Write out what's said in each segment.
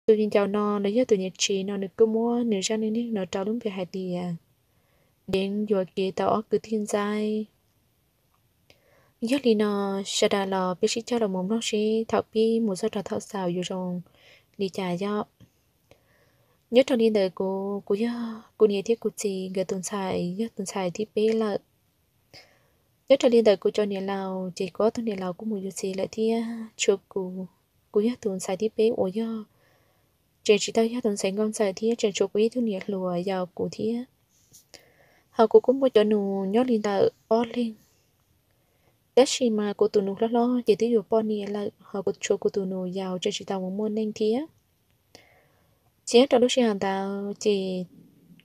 tus viv ncaus no los yog tus niam tsev no nws kuj muab nws zaj neej neeg no rau lub npe hais tias Deev yuam kev tau ob kwv tij ntxaib. Yog li no, sawv daws los peb sib cog los mus mloog seb thaum pib mus txog rau thaum xaus yuav zoo li cas yom. Nyob rau li ntawm kuv, kuv yog kuv niam thiab kuv txiv nkawd tus ntxhais, yog tus ntxhais thib peb lawm. Nyob rau li ntawm kuv cov niam laus ces kuv ob tug niam laus kuj mus yuav txiv lawm thiab tshuav kuv, kuv yog tus ntxhais thib peb uas yog, tseem tsis tau yog tus ntxhais nkauj ntxawm thiab tseem tshuav kuv ib tug niam hluas yau kuv thiab. Hos kuv kuj muaj cov nus nyob li ntawm ob leeg. Tab sis mas kuv tus nus hlob hlob ces twb yuav poj niam lawm, hos kuv tshuav kuv tus nus yau tseem tsis tau mus muaj neej thiab. Ces nyob rau lub sij hawm ntawd ces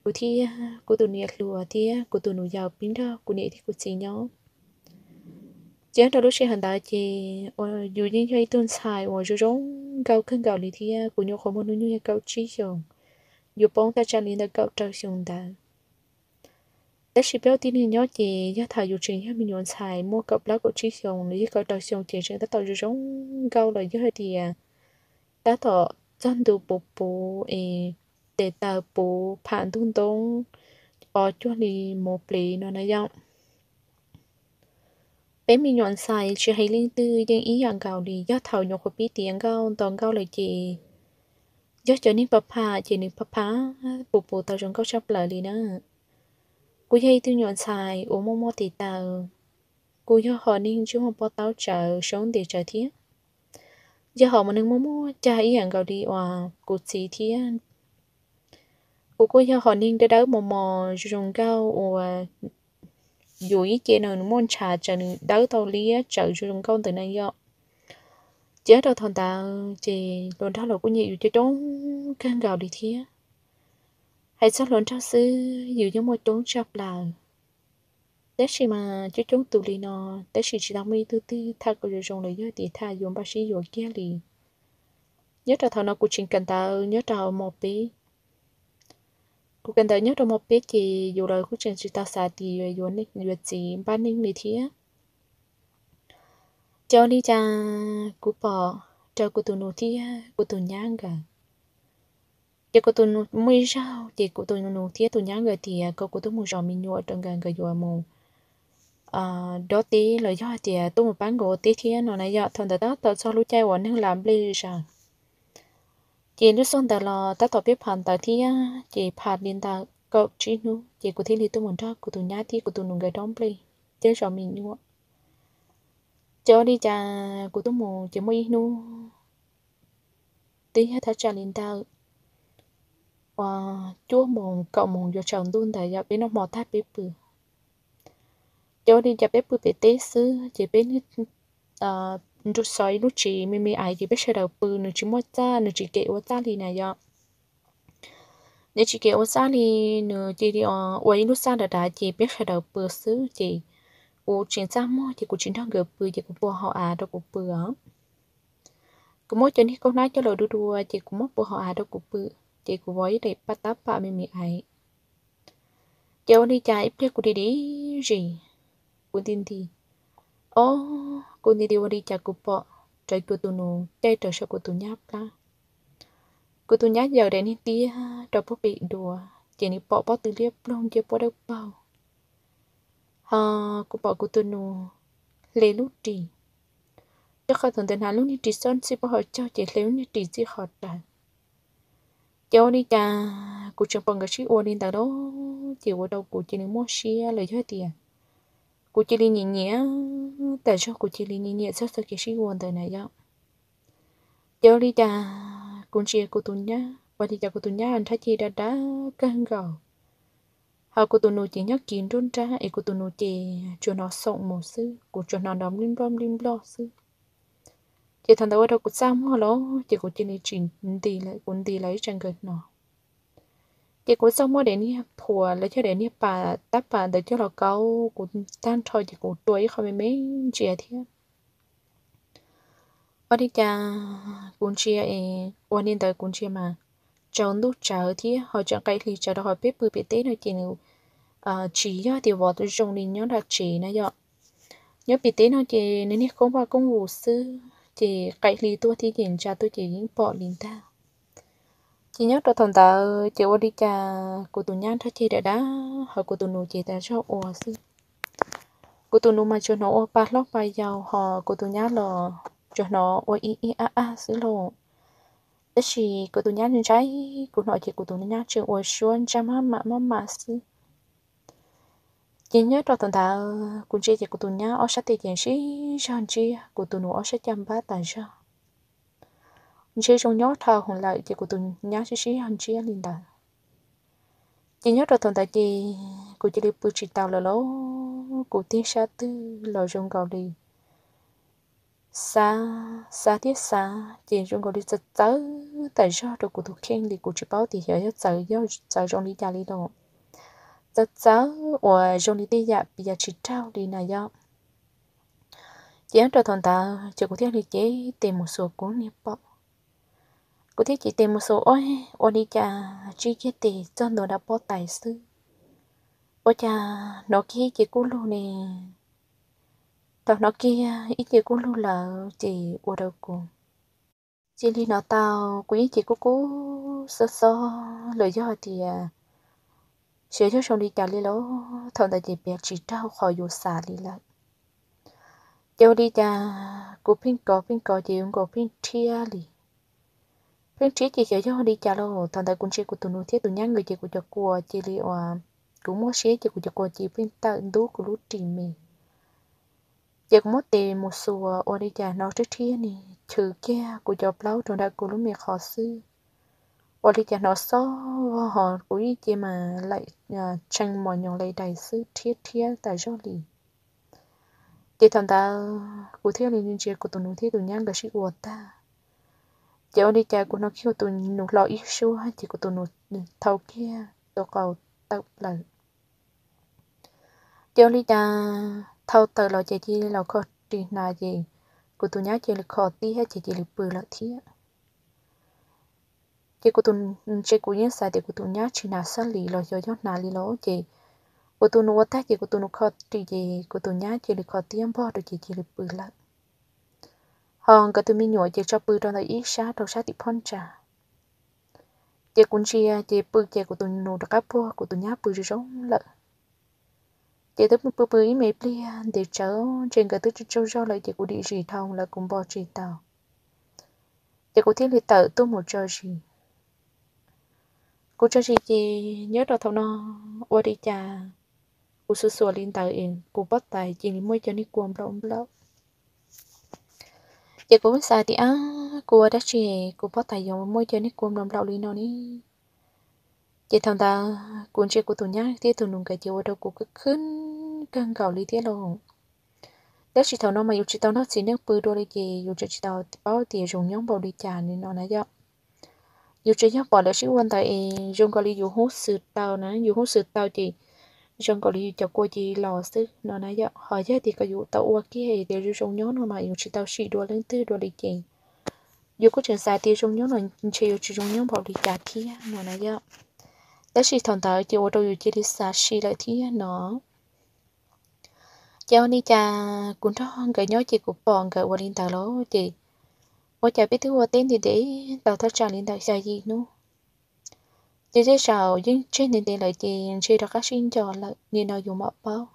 kuv thiab kuv tus niam hluas thiab kuv tus nus yau pib nrog kuv niam thiab kuv txiv nyob. Ces nyob rau lub sij hawm ntawd ces yus yeej yog ib tug ntxhais uas zoo zoo nkauj kawg nkaus li thiab kuv nyuam qhuav muaj hnub nyoog yog kaum tsib xyoos, yuav poob thaj tsam li ntawm kaum rau xyoo ntawd. Tab sis peb ua tib neeg nyob ces yog thaum yus tseem yog me nyuam ntxhais muaj kaum plaub kaum tsib xyoos los yog kaum rau xyoo ces tseem tab tom zoo zoo nkauj los yog hais tias tab tom txog ntu puv puv es tes taw puv pham ntug ntoo os cuag li mus plev no na yom. Peb me nyuam ntxhais tsis hais leej twg yeej ib yam nkaus li, yog thaum nyuam qhuav pib tiav nkauj nto nkauj lawm ces yog cov neeg pab pham ces nws pab pham puv puv tau zoo nkauj tshaj plaws li na. Kuv yog ib tug nyuam ntxhais uas muaj muaj tes taw, kuv yog hom neeg ntsej muag pob taub tsawv saub ntev tsawv thiab. Yog hom neeg muaj muaj cag ib yam nkaus li uas kuv txiv thiab. Kuv kuj yog hom neeg dawb dawb mos mos zoo zoo nkauj uas yus ib ce no nws muaj ntshav tsawv nws dawb tau liab tsawv zoo zoo nkauj ntawm na yom. Ces nyob rau thaum ntawd ces hluas nraug los kuj nyiam yus coob coob kawg nkaus li thiab. Hais txog hluas nraug xwb yus yeej muaj coob tshaj plaws. Tab sis mas coob coob tus li no, tab sis tsis tau muaj ib tug twg tham kom zoo zoo los yog tias tham yuav npaj sib yuav kiag li. Nyob rau thaum no kuv tseem kawm ntawv nyob rau hauv mos peb. Kuv kawm ntawv nyob rau mos peb ces yus los kuj tseem tsis tau xav tias yuav yuav txiv npaj neej li thiab. Ces ua li cas kuv pom rau kuv tus nus thiab kuv tus nyab nkawd. Ces kuv tus nus muaj ib zaug ces kuv tus nus thiab tus nyab nkawd tias kom kuv tuaj mus zov me nyuam rau nkawd, nkawd yuav mus dob teb los yog hais tias tuaj mus pab nkawd ua teb thiab no na yom. Thaum ntawd tab tom txog lub caij uas neeg lav nplej zaws. Ces lub xyoo ntawd los tab tom peb pham ntawv thiab ces pham li ntawm kaum tsib hnub ces kuv thiaj li tuaj mus nrog kuv tus nyab thiab kuv tus nus nkawd dob nplej thiab zov me nyuam. Ces ua li cas kuv tuaj mus ces muaj ib hnub twb yog thaj tsam li ntawm uas cuaj moos kaum moos yuav tsaus ntuj ntawd yom, peb noj hmo tag peb pw. Ces ua li cas peb pw pem teb xwb ces peb nrug xov ib lub tsev me me aiv ces peb sawv daws pw, nws tsis muaj txaj, nws tsis kev ua txaj li na yom. Nws tsis kev ua txaj li, nws cia li ua ib lub txaj dav dav ces peb sawv daws pw xwb ces kuv tseem txaj muag ces kuv tsis nrog nkawd pw ces kuv pua hauv av rau kuv pw os. Kuv muab cov niag kaub hnab coj los dua dua ces kuv muab pua hauv av rau kuv pw, ces kuv vov ib daim paj tab pam me me aiv. Ces ua li cas ib pliag kuv dim dim zis, kuv nti nti, o, kuv nti nti ua li cas kuv pom rawv kuv tus nus caij rawv saum kuv tus nyab plab. Kuv tus nyab yaws daim niag tiab rau puag pem duav ces nws pom pob tw liab ploog nciab puab dawb paug. Ho kuv pom kuv tus nus hle lub ris, rau qhov thaum ntawd hnav lub niag ris xoj txij puag hauv caug ces hle lub niag ris txij qhov rawv. Ces ua li cas kuv tseem pom nkawd sib ua li ntawd lauj, ces ua rau kuv cia li muaj siab los yog tias kuv cia li nyiam nyiam, tas zog kuv cia li nyiam nyiam txog txoj kev sib ua ntawd na yom. Ces ua li cas kuv ntsia kuv tus nyab, ua li cas kuv tus nyab nrhab ceg dav dav kawg nkaus, ho kuv tus nus ces nyob kiv nruab nrab es kuv tus nus ces tsuas hnov xoom mus xwb, kuv tsuas hnov nrov nplij nploj nplij nploj xwb. Ces thaum ntawd ua rau kuv txaj muag lauj, ces kuv cia li tsis nti lawm, kuv nti lawm ib tsam nkawd hnov. Ces kuv txaj muab daim niag phuam los yog daim niag pam tab pam ntawd coj los kaub kuv tag nrho ces kuv tua ib qho me me ntsia thiab. Ua li cas kuv ntsia es ua li ntawd kuv ntsia mas tsaus ntuj tsawv thiab ho tseem qaim hli tsawv rau qhov peb pw pem teb no ces nws tsis yog tias vov zoo li nyob nram tsev na yom. Nyob pem teb no ces nws niag koob vaj koob vus xwb ces qaim hli tuaj thiab ces ntsa tuaj ces yeej pom li ntag. Ces nyob rau thaum ntawd ces ua li cas kuv tus nyab nrog ceg dav dav, ho kuv tus nus ces tas zog ua xwb. Kuv tus nus mas tsuas hnov ua pa hlob pa yau, ho kuv tus nyab los tsuas hnov ua ib ib ab ab xwb lauj. Tab sis kuv tus nyab ntshai, kuv hnov ces kuv tus nyab tseem ua suab ntsaj maj mam maj mam xwb. Ces nyob rau thaum ntawd kuv ntsia ces kuv tus nyab ob sab tes ces sib zog ntsiab, kuv tus nus ob sab caj npab tas zog. Ntshe zoo nyob dhau hwv lawm ces kuv tus nyab sib sib zog ntsiab li ntawd. Ces nyob rau thaum ntawd ces kuv cia li pw tsis tau lawm lauj, kuv tig sab twg los zoo nkaus li xav, xav thiab xav ces zoo nkaus li txawv txawv tas zog rau kuv tus kheej li, kuv tsis paub tias xyov yog txawv, yog txawv zoo li cas li los, txawv txawv uas zoo li tej yam piav tsis raug li na yom. Ces nyob rau thaum ntawd ces kuv thiaj li cev tes mus xuas kuv niag pom. Kuv thiaj cev tes mus xuas, ua, ua li cas tsib kiag tes txog ntua nram pob tais xwb, ua cas hnov kiag ib ce kub lug ne. Thaum hnov kiag ib ce kub lug lawm ces ua rau kuv cia li hnov tau kuv ib ce kub kub xob xob lawm, yog hais tias xyov yog zoo li cas li los thaum ntawd ces piav tsis raug qhov yuav xav li lawm. Ces ua li cas kuv pheej kov pheej kov ces yuav nkaus pheej rhiab li. Pheej rhiab ces xyov yog li cas los thaum ntawd kuv ntsia kuv tus nus thiab tus nyab nkawd ces kuv cov kua cia li ua, kuv muaj siab ces kuv cov kua cia li pheej tawm ntub kuv lub ris me. Ces kuv muab tes mus xuas ua li cas hnov rhiab rhiab ne, chwv kiag kuv cov plaub rau nram kuv lub me qhov xwb. Ua li cas hnov xob vog ho kuv ib ce mas laim tshee mos nyoos li dais xwb, rhiab rhiab tas zog li. Ces thaum ntawd kuv thiaj li ntsia kuv tus nus thiab tus nyab nkawd sib ua tag. Ces ua li cas kuv hnov kiag kuv tus nus hlo ib suab ces kuv tus nus thau kiag tus qau tawm plaws. Ces ua li cas thau tawm los ces cia li los kho ris hnav ces kuv tus nyab cia li kho tiab ces cia li pw lawm thiab. Ces kuv tus, ntshe kuv yeej xav tias kuv tus nyab tsis hnav xab lis los xyov yog hnav li los ces kuv tus nus ua tag ces kuv tus nus kho ris ces kuv tus nyab cia li kho tiab npog rau ces cia li pw lawm. Ho nkawd tus me nyuam ces tso pw rau ntawm ib sab rau sab tim phab ntsa. Ces kuv ntsia ces pw ces kuv tus nus rov qab puag kuv tus nyab pw zoo zoo lawm. Ces twb pw pw ib me pliag ntev tsawv ntshe nkawd twb tsaug zog lawm ces kuv dim zis dhau lawm kuv npo tsis tau. Ces kuv thiaj li tawm tuaj mus tso zis. Kuv tso zis ces nyob rau thaum no ua li cas kuv xuas xuas li ntawd es kuv pob tais cia li muaj cov niag kua nplaum nplaum. Ces kuv xav tias, ab, kua dab tsi kuv pob tais yuav muaj cov niag kua nplaum nplaum li no ne? Ces thaum ntawd kuv ntsia kuv tus nyab thiab tus nus nkawd ces ua rau kuv khwb khwb kawg nkaus li thiab lauj. Tab sis thaum no mas yus tsis tau nrog txiv neej pw dua li ces yus tseem tsis tau paub tias zoo nyob npaum li cas li no na yom. Yus tsuas yog pom lawv sib ua ntawd es zoo nkaus li yus hub xwm tau na, yus hub xwm tau ces zoo nkaus li yus cov kua cia li los xwb no na yom. Ho yog tias kom yus tau ua kiag tias zoo zoo nyob no mas yus tsis tau sim dua leej twg dua li ces yus kuj tseem xav tias zoo nyob no ntshe yuav tsis zoo nyob npaum li cas thiab no na yom. Tab sis thaum ntawd ces ua rau yus cia li xav sim lawm thiab no. Ces ua li cas kuv nrog nkawd nyob ces kuv pom nkawd ua li ntawd lawm ces ua cas peb twb ua teb ntev ntev tau thaj tsam li ntawm xya yim hnub. Ces tej zaum yeej tseg ntev ntev lawm ces ntshe rov qab sib nco lawm, nim no yus mam paub.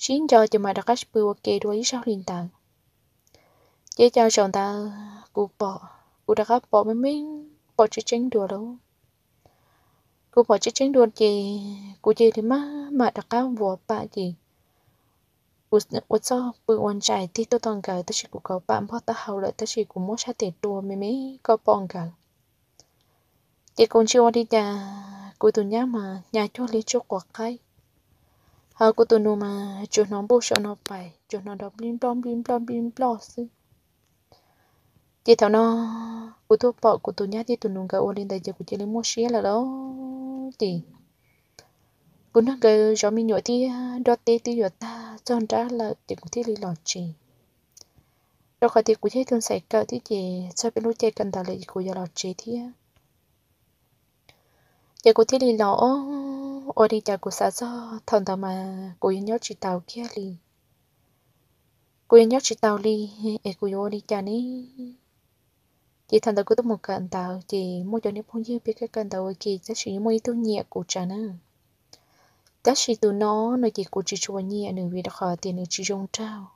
Sib nco ces mam rov qab pw ua ke dua ib zaug li ntawd. Ces cas zaum ntawd kuv pom, kuv rov qab pom meej meej, pom tseeb tseeb dua lauj. Kuv pom tseeb tseeb dua ces kuv cia li maj mam rov qab vuas pam ces kuv ua txuj pw ua ntsais tig tuaj tom nkawd tab sis kuv kauv pam npog taub hau lawm tab sis kuv muab sab tes rua me me kom pom nkawd. Ces kuv ntsia ua li cas kuv tus nyab mas hnyav cuag li tsuj quav qaib, ho kuv tus nus mas tsuas hnov npuj saum no pais, tsuas hnov nrov nplij nploj nplij nploj nplij nploj xwb. Ces thaum no kuv tuaj pom kuv tus nyab thiab tus nus nkawd ua li ntawd ces kuv cia li muaj siab lawm lauj. Ces kuv nrog nkawd zov me nyuam thiab nrog teb twb yuav tag txog nrab lawm ces kuv thiaj li los tsev. Rau qhov tias kuv yog ib tug ntxhais kawm thiab ces txog peb lub caij kawm ntawv lawm ces kuv yuav los tsev thiab. Ces kuv thiaj li los, o, ua li cas kuv xav txog thaum ntawd mas kuv yuav nyob tsis tau kiag li. Kuv yuav nyob tsis tau li, es kuv yuav ua li cas ne? Ces thaum ntawd kuv tuaj mus kawm ntawv ces muaj cov niag phooj ywg peb kawm kawm ntawv ua ke tab sis muaj ib tug nyiam kuv tsawv na. Tab sis tus no no ces kuv tsis tshua nyiam nws vim rau qhov tias nws tsis zoo nraug.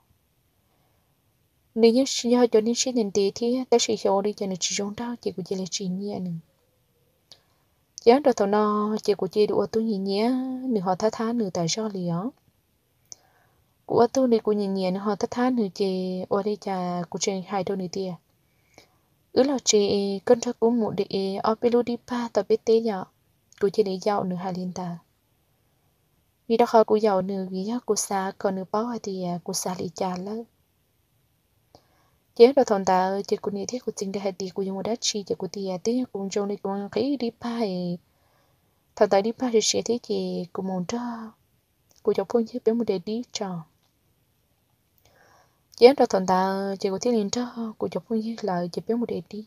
Nws yeej yog cov niag sib ntev ntev thiab tab sis xyov ua li cas nws tsis zoo nraug ces kuv cia li tsis nyiam nws. Ces nyob rau thaum no ces kuv cia li ua tug nyiam nyiam nws ho thab thab nws tas zog li os. Kuv ua tug li kuv nyiam nyiam nws ho thab thab nws ces ua li cas kuv tseem hais rau nws tias, wb los tsev es koj nrog kuv mus de ob peb lub dib pag tau peb teb yom. Kuv cia li yaum nws hais li ntawd. Vim rau qhov kuv yaum nws vim yog kuv xav kom nws paub hais tias kuv xav li cas lawm. Ces nyob rau thaum ntawd ces kuv niam thiab kuv txiv nkawd hais tias kuv yuav mus dab tsi ces kuv tias twb yog kuv zoo li kuv nqhis dib pag es thaum ntawd dib pag siav siav thiab ces kuv mus nrog kuv cov phooj ywg peb mus de dib tso. Ces nyob rau thaum ntawd ces kuv thiaj li nrog kuv cov phooj ywg lawm ces peb mus de dib.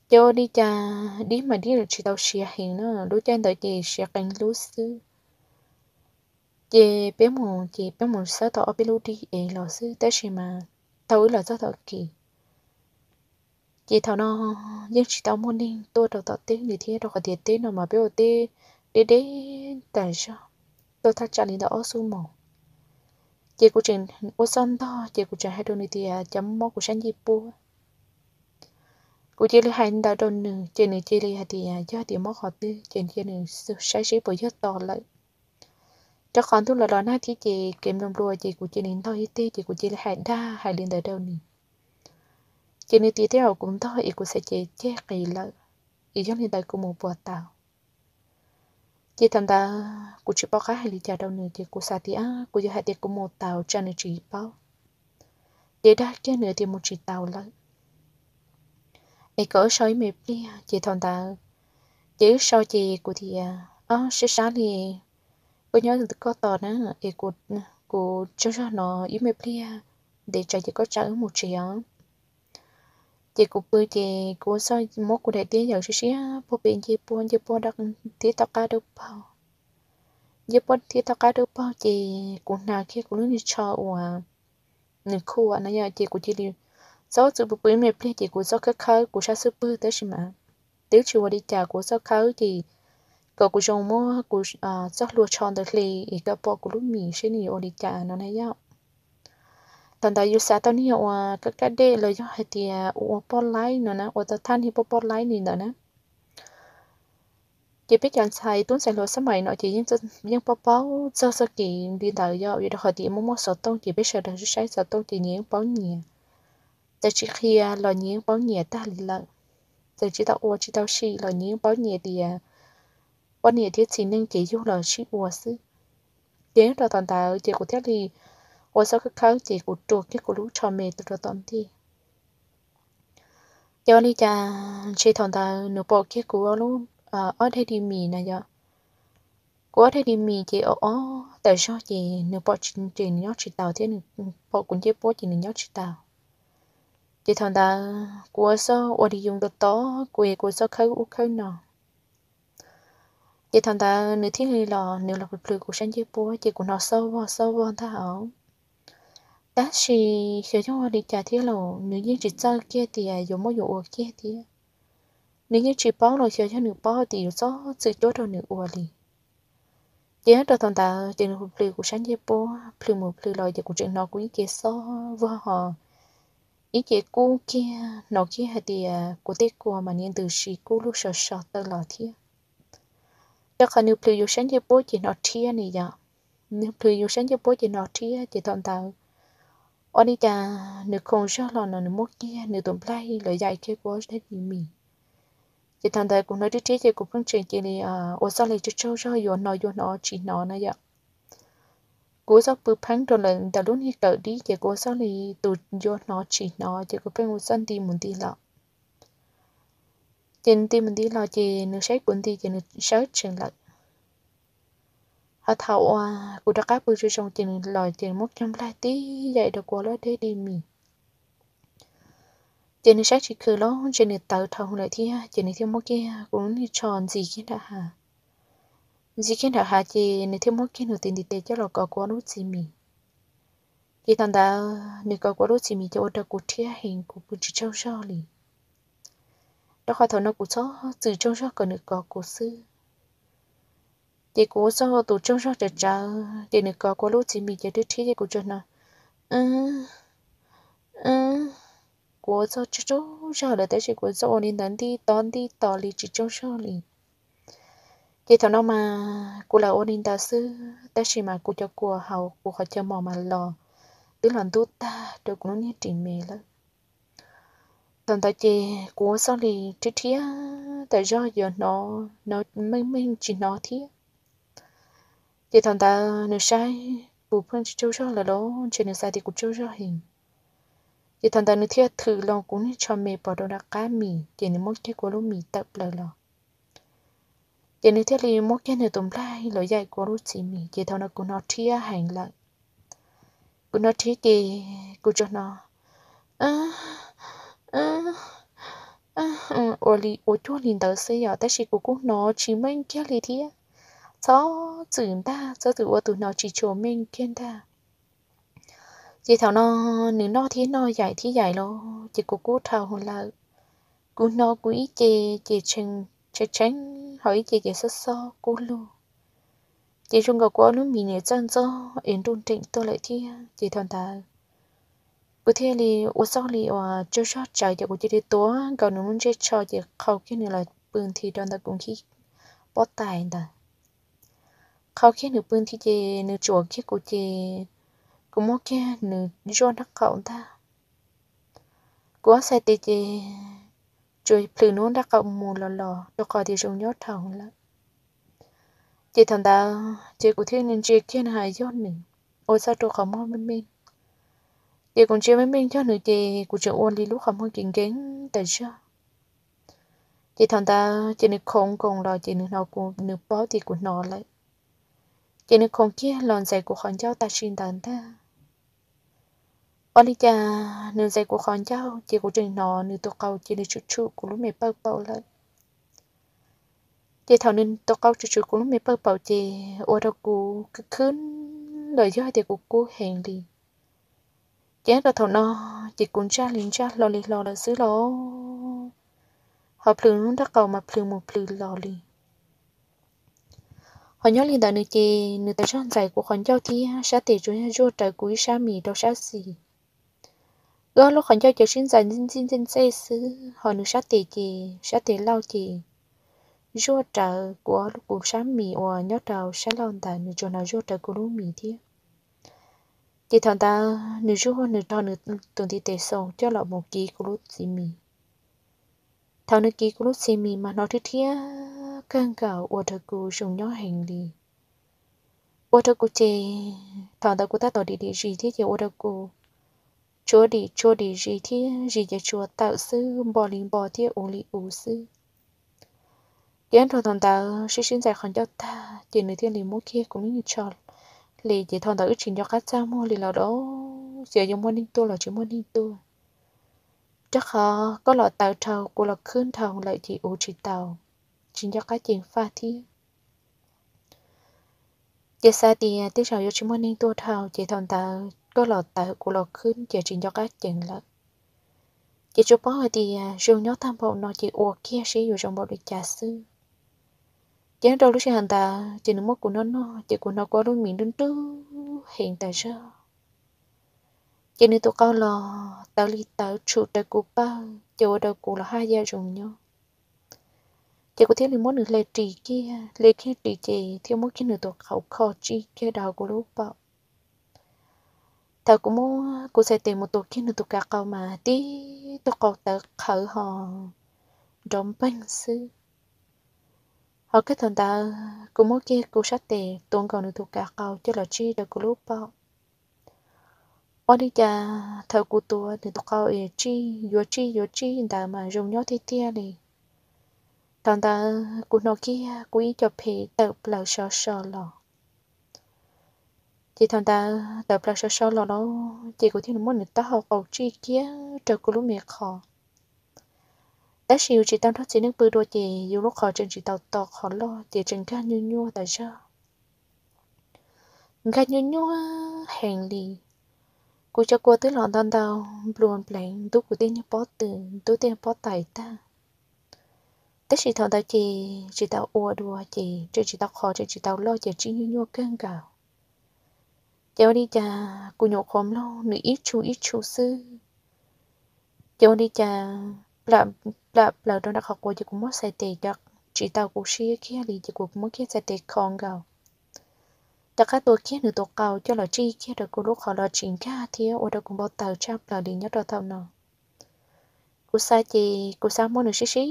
Ces ua li cas dib mas dib tsis tau siav heev na, lub caij ntawd ces siav qee lub xwb. Ces peb mus ces peb mus xawb tau ob peb lub dib ev los xwb tab sis mas thaum wb los txog tom kev ces thaum no yeej tsis tau muaj neeg tuaj rau tom teb li thiab rau qhov tias teb no mas peb ua teb deb deb tas zog, tuaj thaj tsam li ntawm ob xuab moos. Ces kuv tseem ua txuj ntog ces kuv tseem hais rau nws tias cov mob kuv sab ncej puab. Kuv cia li hais ntawd rau nws ces nws cia li hais tias yog tias mob qhov twg ces cia nws saib seb puas yog tos lawm. Rau qhov ntuj los los nag thiab ces kev nplua nplua ces kuv cia li ntog ib teg ces kuv cia li hais dag hais li ntawd rau nws. Ces nws tias tej zaum kuv ntog es kuv txhais ces ceg qis lawm, es yog li ntawd kuv mus puas tau. Ces thaum ntawd kuv tsis paub qab hais li cas rau nws ces kuv xav tias kuv yuav hais tias kuv mus tau tsam nws tsis paub. Ces dag kiag nws tias mus tsis tau lawm, es kom wb so ib me pliag. Ces thaum ntawd ces wb so ces kuv tias, o, sab sab li, koj nyob koj tos na, es kuv tsaug zog no ib me pliag ntev tsawv ces koj tsa wb mus tsev os. Ces kuv pw ces kuv txawm muab kuv daim tiab yaws siab siab puag pem ncej puab, ncej puab thiab tom qab dawb paug. Ncej puab thiab tom qab dawb paug ces kuv hnav kiag kuv lub niag tsho uas nws khuam no yom, ces kuv cia li txhob txwm pw pw ib me pliag ces kuv txhob khawb khawb kuv sab xub pwg tab sis mas twb tsis ua li cas, kuv txhob khawb ces kom kuv zoo muab kuv txoj hlua tsho ntawd hle es kom pom kuv lub mis seb nws yuav ua li cas no na yom. Thaum ntawd yus xav tau niag uas kab kab dej los yog hais tias ua poj laib no na, ua tau thaj niag poj poj laib li ntawd na. Ces peb cov ntxhais tub ntxhais hluas xab maim no ces yeej paub paub txog txoj kev li ntawd yom, vim rau qhov tias muaj muaj xov tooj ces peb sawv daws saib xov tooj ces nyias yeej paub nyias. Txawm tsis qhia los nyias yeej paub nyias tag li lawm. Txawm tsis tau ua tsis tau sim los nyias yeej paub nyias tias poj niam thiab txiv neej ces yug los sib ua xwb. Ces nyob rau thaum ntawd ces kuv thiaj li ua txhob khawb khawb ces kuv rua kiag kuv lub tsho me tuaj rau tom ntej. Ces ua li cas ntshe thaum ntawd nws pom kiag kuv lub ob daim di mis na yom. Kuv ob daim di mis ces ob ob tawm zog ces nws pom tsis, ces nws nyob tsis taus thiab, nws pom kuv ncej puab ces nws nyob tsis taus. Ces thaum ntawd kuv ua txuj ua li yus tos tos kuv es kuv txhob khawb ub khawb no. Ces thaum ntawd nws thiaj li los, nws los plhws plhws kuv sab ncej puab ces kuv hnov xob vog xob vog ntag os. Tab sis xyov yog ua li cas thiab los nws yeej tsis txawj kiag tias yuav muab yus ua kiag thiab. Nws yeej tsis paub los xyov yog nws paub tias yus txhob txwm cuab rau nws ua li. Ces nyob rau thaum ntawd ces nws plhws kuv sab ncej puab, plhws mus plhws los ces kuv tseem hnov kuv ib ce xob vog ho ib ce kub kiag, hnov kiag hais tias kuv tej kua mas niag ntws si kub lug so so tawm los thiab. Rau qhov nws plhws yus sab ncej puab ces hnov rhiab ni yom. Nws plhws yus sab ncej puab ces hnov rhiab ces thaum ntawd ua li cas nws khoom zog los no nws muab kiag nws tus nplaig los yaim kiag kuv ob daim di mis. Ces thaum ntawd kuv hnov rhiab rhiab ces kuv pheej tseem cia li ua txuj li tsaug tsaug zog yuav hnov yuav hnov tsis hnov na yom. Kuv ua txuj pw pheeb rau lawm ntawm lub niag kawm dib ces kuv ua txuj li tus yuav hnov tsis hnov ces kuv pheej ua txuj nti mus nti los. Ces nws nti mus nti los ces nws saib kuv nti ces nws sawv tsees lawm. Ho thaum uas kuv rov qab pw zoo zoo ces nws los ces nws muab cov nplaig tib yaim rau kuv ob daim di mis. Ces nws saib tsis khwm los ntshe nws tawv dhau lawm thiab ces nws thiaj muab kiag kuv lub niag tsho ntxiv kiag nram hav. Ntxiv kiag nram hav ces nws thiaj muab kiag nws tus ntiv tes coj los kov kuv ob lub txiv mis. Ces thaum ntawd nws kov kuv lub txiv mis ces ua rau kuv rhiab heev, kuv pw tsis tsaug zog li. Rau qhov thaum no kuv txhob txwm tsaug zog kom nws kov kuv xwb. Ces kuv ua txuj tus tsaug zog tsawv tsawv ces nws kov kuv lub txiv mis ces twb rhiab ces kuv tsuas hnov, kuv ua txuj tsaug zog lawm tab sis kuv txawj ua li ntawd ntij tob ntij tos li tsis tsaug zog li. Ces thaum no mas kuv lam ua li ntawd xwb tab sis mas kuv cov kua hauv kuv qhov chaw mos mas los twb los ntub tag rau kuv lub niag ris me lawm. Thaum ntawd ces kuv ua txuj li rhiab rhiab tas zog yuav hnov, hnov meej meej tsis hnov thiab. Ces thaum ntawd nws saib kuv pheej tsis tsaug zog lawm los ntshe nws xav tias kuv tsaug zog heev. Ces thaum ntawd nws thiaj thwm los kuv niag tsho me pov rau nram qab mis ces nws muab kiag kuv lub mis tawm plaws los. Ces nws thiaj li muab kiag nws tus nplaig los yaim kuv lub txiv mis ces thaum no kuv hnov rhiab heev lawm. Kuv hnov rhiab ces kuv tsuas hnov ua li ua cuag li ntawd xwb yom tab sis kuv kuj hnov tsis meej kiag li thiab. Txhob txwm ntag, txhob txwm ua tus hnov tsis tshua meej kiag ntag. Ces thaum no nws noj thiab noj yaim thiab yaim los ces kuv kub dhau lawm. Kuv hnov kuv ib ce ces tshee tshee ho ib ce ces xob xob kub lug. Ces zoo nkaus kuv ob lub mis niam txawj ntxog es nruj nreem tuaj lawm thiab ces thaum ntawd kuv thiaj li ua txuj li uas tsaug zog tsawv ces kuv cia li tuav nkaus nws lub ntsej tsho ces qhau kiag nws los pw nthi rau ntawm kuv nkhib pob tais ntawd. Qhau kiag nws pw nthi ces nws tsuam kiag kuv ces kuv muab kiag nws zuaj nraub qaum ntag. Kuv ob txhais tes ces tsuas plhws nws lub nraub qaum mus los los rau qhov tias zoo nyob dhau lawm. Ces thaum ntawd ces kuv thiaj li ntsia kiag nws hais yog nws ua txuj rau qhov muag meej meej. Ces kuv ntsia meej meej yog nws ces kuv tseem ua li lub qhov muag kev nkees tas zog. Ces thaum ntawd ces nws khoov nkoos los ces nws hnov kuv, nws paub tias kuv hnov lawm. Ces nws khoov kiag los ntxais kuv qhov ncauj tam sim ntawd ntag. Ua li cas nws ntxais kuv qhov ncauj ces kuv tseem hnov nws tus qau cia li tshum tshum kuv lub me pawj paum lawm. Ces thaum nws tus qau tshum tshum kuv lub me pawj paum ces ua rau kuv khwb khwb los yog tias kuv kub heev li. Ces rau thaum no ces kuv ntsaj li ntsaj hlo li hlo lawm xwb los ho plhws lub nraub qaum mas plhws mus plhws los li. Ho nyob li ntawd nws ces nws tas zog ntxais kuv qhov ncauj thiab sab tes tsuas yog zuaj rawv kuv ib sab mis rau sab xis. Wb ob lub qhov ncauj ces sib ntxais ntxij ntxij ntxej ntxej xwb ho nws sab tes ces sab tes lauj ces zuaj rawv kuv, kuv sab mis uas nyob rau sab laug ntawd nws tsuas hnov zuaj rawv kuv lub mis thiab. Ces thaum ntawd nws zuaj nws rho nws tus ntiv tes xaus coj los mus kiv kuv lub txiv mis. Thaum nws kiv kuv lub txiv mis mas hnov rhiab rhiab kawg nkaus ua rau kuv zoo nyob heev li. Ua rau kuv ces thaum ntawd kuv tab tom dim dim zis thiab ces ua rau kuv tshua dim tshua dim zis thiab zis ces tshua tawm xwb npo li npo thiab u li u xwb. Ces rau thaum ntawd sib sib ntxais qhov ncauj tag ces nws thiaj li muab kiag kuv lub me tsho hle ces thaum ntawd wb tsis nco qab txaj muag li los los xyov yuav muaj neeg tuaj los tsis muaj neeg tuaj. Rau qhov koj los tawv dhau kuv los khwb dhau lawm ces ua tsis tau, tsis nco qab ceev faj thiab. Ces xav tias tej zaum yuav tsis muaj neeg tuaj dhau ces thaum ntawd koj los tawv kuv los khwb ces tsis nco qab ceev lawm. Ces tsuas paub hais tias zoo nyob tag npaum no ces ua kiag seb yuav zoo npaum li cas xwb. Ces nyob rau lub sij hawm ntawd ces nws muab kuv noj noj ces kuv hnov kuv ob lub mis nruj nruj heev tas zog. Ces nws tus qau los tawv li tawv tshum raws kuv pawg ces ua rau kuv los haj yam zoo nyob. Ces kuv thiaj li muab nws hle ris kiag, hle kiag ris ces thiaj muab kiag nws tus qau kho tsij kiag rau hauv kuv lub paum. Thaum kuv muab kuv txhais tes mus tua kiag nws tus kav qau mas tib tug qau tawv qhawv ho nrov npeeg xwb. Ho kiag thaum ntawd kuv muab kiag kuv sab tes tua nkaus nws tus kav qau coj los tsij rau kuv lub paum. Ua li cas thaum kuv tua nws tus qau es tsij yuav tsij yuav tsij ntawd mas zoo nyob tiag tiag li. Thaum ntawd kuv hnov kiag kuv ib co phem tawm plaws sov so los. Ces thaum ntawd tawm plaws sov so los lauj, ces kuv thiaj li muab nws taub hau qau tsij kiag rau kuv lub me qhov. Tab sis yus tsis tau nrog txiv neej pw dua ces yus lub qhov tseem tsis tau to qhov loj ces tseem nkag nyuaj nyuaj tas zog. Nkag nyuaj nyuaj heev li. Kuv cov kua twb los ntau ntau nplua npleev ntub kuv tej niag pob tw, ntub tej pob tais tag. Tab sis thaum ntawd ces tsis tau ua dua ces tseem tsis tau qhov, tseem tsis tau loj ces tsij nyuaj nyuaj kawg nkaus. Ces ua li cas kuv nyuam qhuav mloog nws ib tshu ib tshu xwb, ces ua li cas plam plam plaws rau nram qhov quav ces kuv muab txhais tes cov tsis tau kuv siab kiag li ces kuv muab kiag txhais tes kho nkaus, rov qab tua kiag nws tus qau coj los tsij kiag rau kuv lub qhov los tsis nkag thiab ua rau kuv npau taws tshaj plaws li nyob rau thaum no. Kuv xav ces kuv xav muab nws sib sib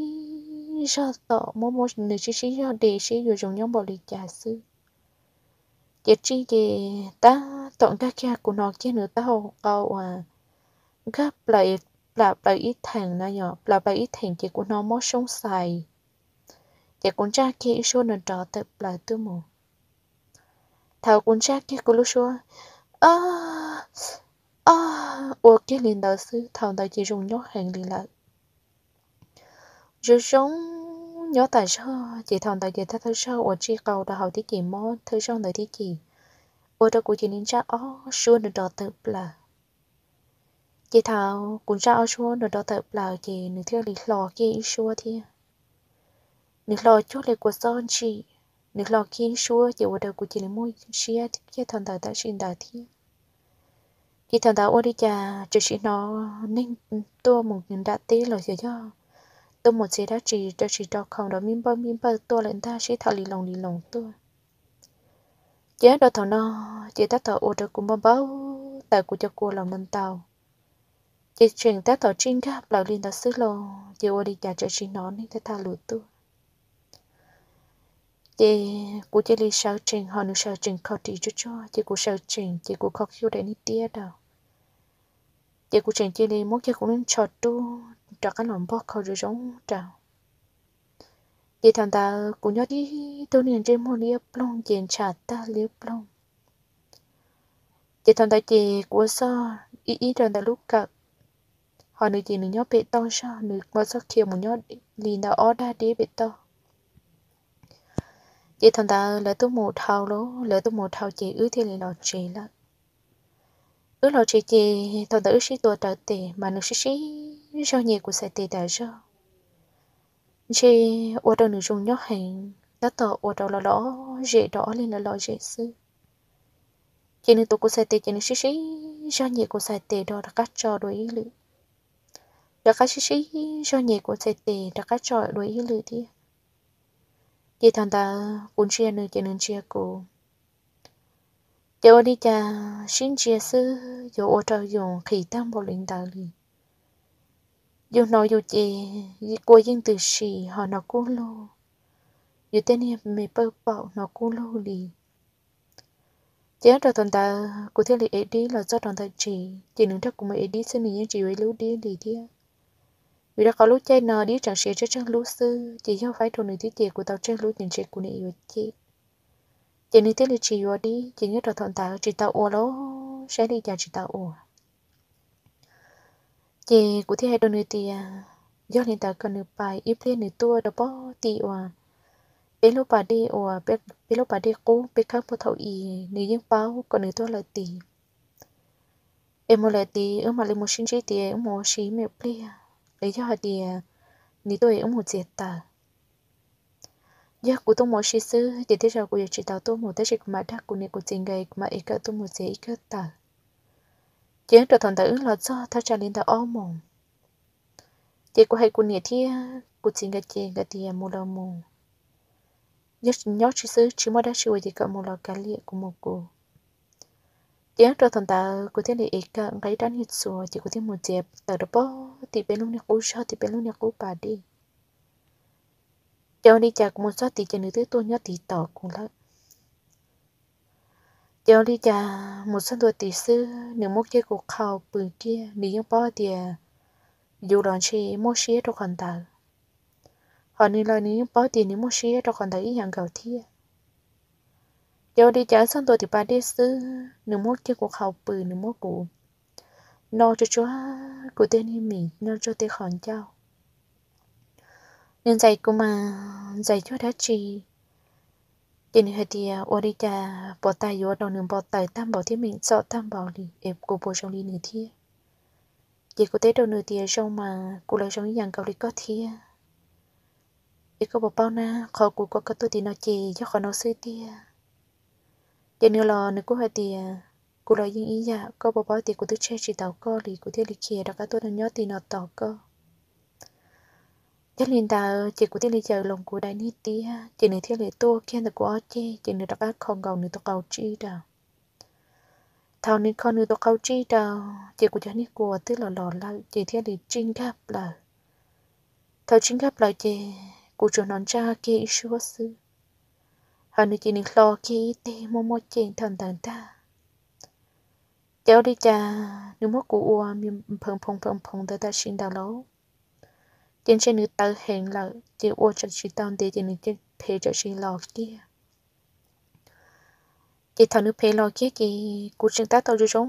zog tom, muab muab nws sib sib zog de seb yuav zoo nyob npaum li cas xwb. Ces tsij ces tab tom nkag kiag kuv hnov kiag nws taub hau qau uas nkag plaws, plam plaws ib theem na yom, plam plaws ib theem ces kuv hnov mob soob xais, ces kuv ntsaj kiag ib suab nrov nrov tawm plaws tuaj mus. Thaum kuv ntsaj kiag kuv lub suab, o, o, ua kiag li ntawd xwb, thaum ntawd ces zoo nyob heev li lawm. Zoo zoo nyob tas zog ces thaum ntawd ces thawj thawj zaug uas tsij qau rau hauv thiab ces mob thawj zaug ntawd thiab ces ua rau kuv cia li ntsaj ob suab nrov nrov tawm plaws. Ces thaum kuv ntsaj ob suab nrov nrov tawm plaws ces nws thiaj li hlo kiag ib suab thiab. Nws hlo cuag li kua txob ntsim, nws hlo kiag ib suab ces ua rau kuv cia li muaj siab kiag thaum ntawd tam sim ntawd thiab. Ces thaum ntawd ua li cas tseem sim hnov neeg tuaj mus nram teb los xyov yog tuaj mus txiav dab tsi rau tsis rau khoom rau me npawj me npawj tuaj lawm ntag, sib tham li loos li loos tuaj. Ces nyob rau thaum no ces tab tom ua rau kuv npau npau taws kuv cov kua los ntau ntau, ces tseem tab tom tsij nkag plaws li ntawd xwb los ces ua li cas tseem sim hnov neeg tham tham lus tuaj. Ces kuv cia li sawv tsees ho nws sawv tsees kho ris tsuag tsuag ces kuv sawv tsees ces kuv kho kiag daim niag tiab rau. Ces kuv tseem cia li muab kiag kuv lub tsho rub rov qab los npog kho zoo zoo rau. Ces thaum ntawd kuv nyob tib tug niag ntsej muag liab ploog ces ntshav tag liab ploog. Ces thaum ntawd ces kuv ua txuj ib ib rau ntawm lub kawm, ho nws ces nws nyob pem toj zog, nws ua txuj khiav mus nyob li ntawm ob dag deb pem toj. Ces thaum ntawd lawv tuaj mus dhau lawm, lawv tuaj mus dhau ces wb thiaj li los tsev lawm. Wb los tsev ces thaum ntawd wb sib tua rawv tes mas nws sib sib zog nyiam kuv txhais tes tas zog, ntshe ua rau nws zoo nyob heev, tab tom ua rau los los zem rau ob leeg los los zem xwb. Ces nws tuav kuv txhais tes ces nws sib sib zog nyiam kuv txhais tes rov qab tso dua ib lwm, rov qab sib sib zog nyiam kuv txhais tes rov qab tso dua ib lwm thiab. Ces thaum ntawd kuv ntsia nws ces nws ntsia kuv, ces ua li cas sib ntsia xwb yuav ua rau yus nqhis tag npaum li ntawd li. Yus hnov yus ces kua yeej ntws si ho hnov kub lug, yus tej niag me pawj paum hnov kub lug li. Ces nyob rau thaum ntawd kuv thiaj li ev dib los txog rau ntawm tsev, ces nws nrog kuv mus ev dib xwb nws yeej tsis yuav ib lub dib li thiab. Vim rau qhov lub caij no dib tseem siav tsawg tsawg lub xwb, ces yog faib rau nws thiab ces kuv tau tsawg lub ces ntshe kuv niam yuav cem. Ces nws thiaj li tsis yuav dib, ces nyob rau thaum ntawd tsis tau ua los saib li cas tsis tau ua. Ces kuv thiaj hais rau nws tias yog li ntawd kom nws pais ib pliag nws tuaj rau pem tim uas peb lub pas dej uas peb lub pas dej qub peb khawb puag thaum i, nws yeej paub kom nws tuaj lawm tid. Es mus lawm tid wb mam li mus sib ntsib tias wb mus ua si me pliag, es yog hais tias nws tuaj es wb mus txiav taws. Yog kuv tuaj mus ua si xwb ces tej zaum kuv yuav tsis tau tuaj mus, tab sis kuv mam dag kuv niam kuv txiv nkawd, kuv mam ev kawm tuaj mus txiav ib kawm taws. Ces nyob rau thaum ntawd wb los txog thaj tsam li ntawm ob moos, ces kuv hais kuv niam thiab kuv txiv nkawd ces nkawd tias mus los mus, yog nyob tsis xwb tsis muaj dab tsi ua ces kom mus los kav liam kuv mus kuv. Ces nyob rau thaum ntawd kuv thiaj li ev kawm nqa ib rab niag txuas ces kuv thiaj mus txiav taws rau pem tim peb lub niag qub zog tim peb lub niag qub pas dej. Ces ua li cas kuv mus txog tid ces nws twb tuaj nyob tid tos kuv lawm. Ces ua li cas mus txog ntua tid xwb nws muab kiag kuv qhau pw kiag, nws yeej paub tias yus los ntshe muaj siab rau qhov ntawd, ho nws los nws yeej paub tias nws muaj siab rau qhov ntawd ib yam nkaus thiab. Ces ua li cas txog ntua tim pas dej xwb nws muab kiag kuv qhau pw, nws muab kuv no tsuag tsuag kuv tej niag mis, no tsuag tej qhov ncauj. Nws ntxais kuv mas ntxais cuag dab tsi, Ces nws hais tias, ua li cas puas tas yuav rau nws npau taws tag npaum thiab meem txom tag npaum li es kuv puas zoo li nws thiab? Ces kuv teb rau nws tias, zoo mas, kuv los zoo ib yam nkaus li koj thiab. Es koj puas paub na, qhov kuv kom koj tuaj tim no ces yog qhov no xwb tiag. Ces nws los nws kuj hais tias, kuv los yeej ib yam, koj puas paub tias kuv twb tseg tsis tau koj li, kuv thiaj li khiav rov qab tuaj nyob tim no tos koj. Yog li ntawd ces kuv thiaj li yaws los kuv daim niag tiab, ces nws thiaj li tuaj kiag ntawm kuv ob ceg, ces nws rov qab kho nkaus nws tus qau tsij rau. Thaum nws kho nws tus qau tsij rau, ces kuv cov niag kua twb los los lawm, ces thiaj li tsij nkag plaws. Thaum tsij nkag plaws ces kuv tsuas hnov ntsaj kiag ib suab xwb, hos nws ces nws hlo kiag ib teg muaj muaj ceem thaum ntawd ntag. Ces ua li cas nws muab kuv ua pheev phoov pheev phoov ntawd tam sim ntawd lauj, ces ntshe nws tawv heev lawm ces ua tsam tsis tau ntev ces nws phev tsam tsis los kiag. Ces thaum nws phev los kiag ces kuv tseem tab tom zoo zoo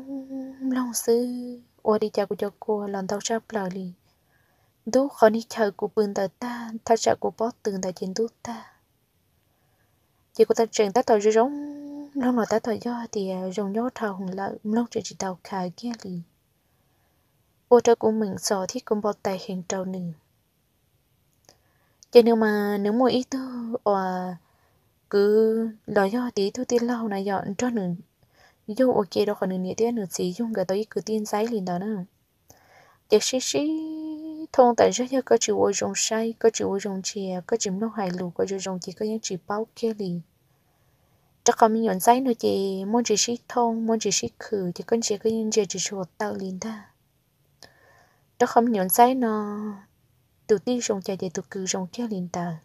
mloog xwb, ua li cas kuv cov kua los ntau tshaj plaws li. Ntub qhov niag chaw kuv pw ntawd tag, thaj tsam kuv pob tw ntawd ces ntub tag. Ces kuv tseem tab tom zoo zoo mloog los tab tom yog tias zoo nyob dhau hwv lawm, mloog tseem tsis tau khav kiag li, ua rau kuv meem txom thiab kuv npau taws heev rau nws. Ces nws mas nws muaj ib tug uas kwv los yog tias ib tug tij laug na yom, nrog nws yug ua ke rau qhov nws niam thiab nws txiv yug nkawd tau ib kwv tij ntxaib li ntawd na. Ces sib sib thooj tas zog, yog koj tsis ua zoo saib, koj tsis ua zoo ntsia, koj tsis mloog hais lus kom zoo zoo ces koj yeej tsis paub kiag li. Rau qhov me nyuam ntxaib no ces muaj ntsis sib thooj muaj ntsis sib khwm ces koj ntsia koj yeej ntsia tsis tshua tawm li ntag. Rau qhov me nyuam ntxaib no tus tij zoo cas ces tus kwv zoo kiag li ntawd.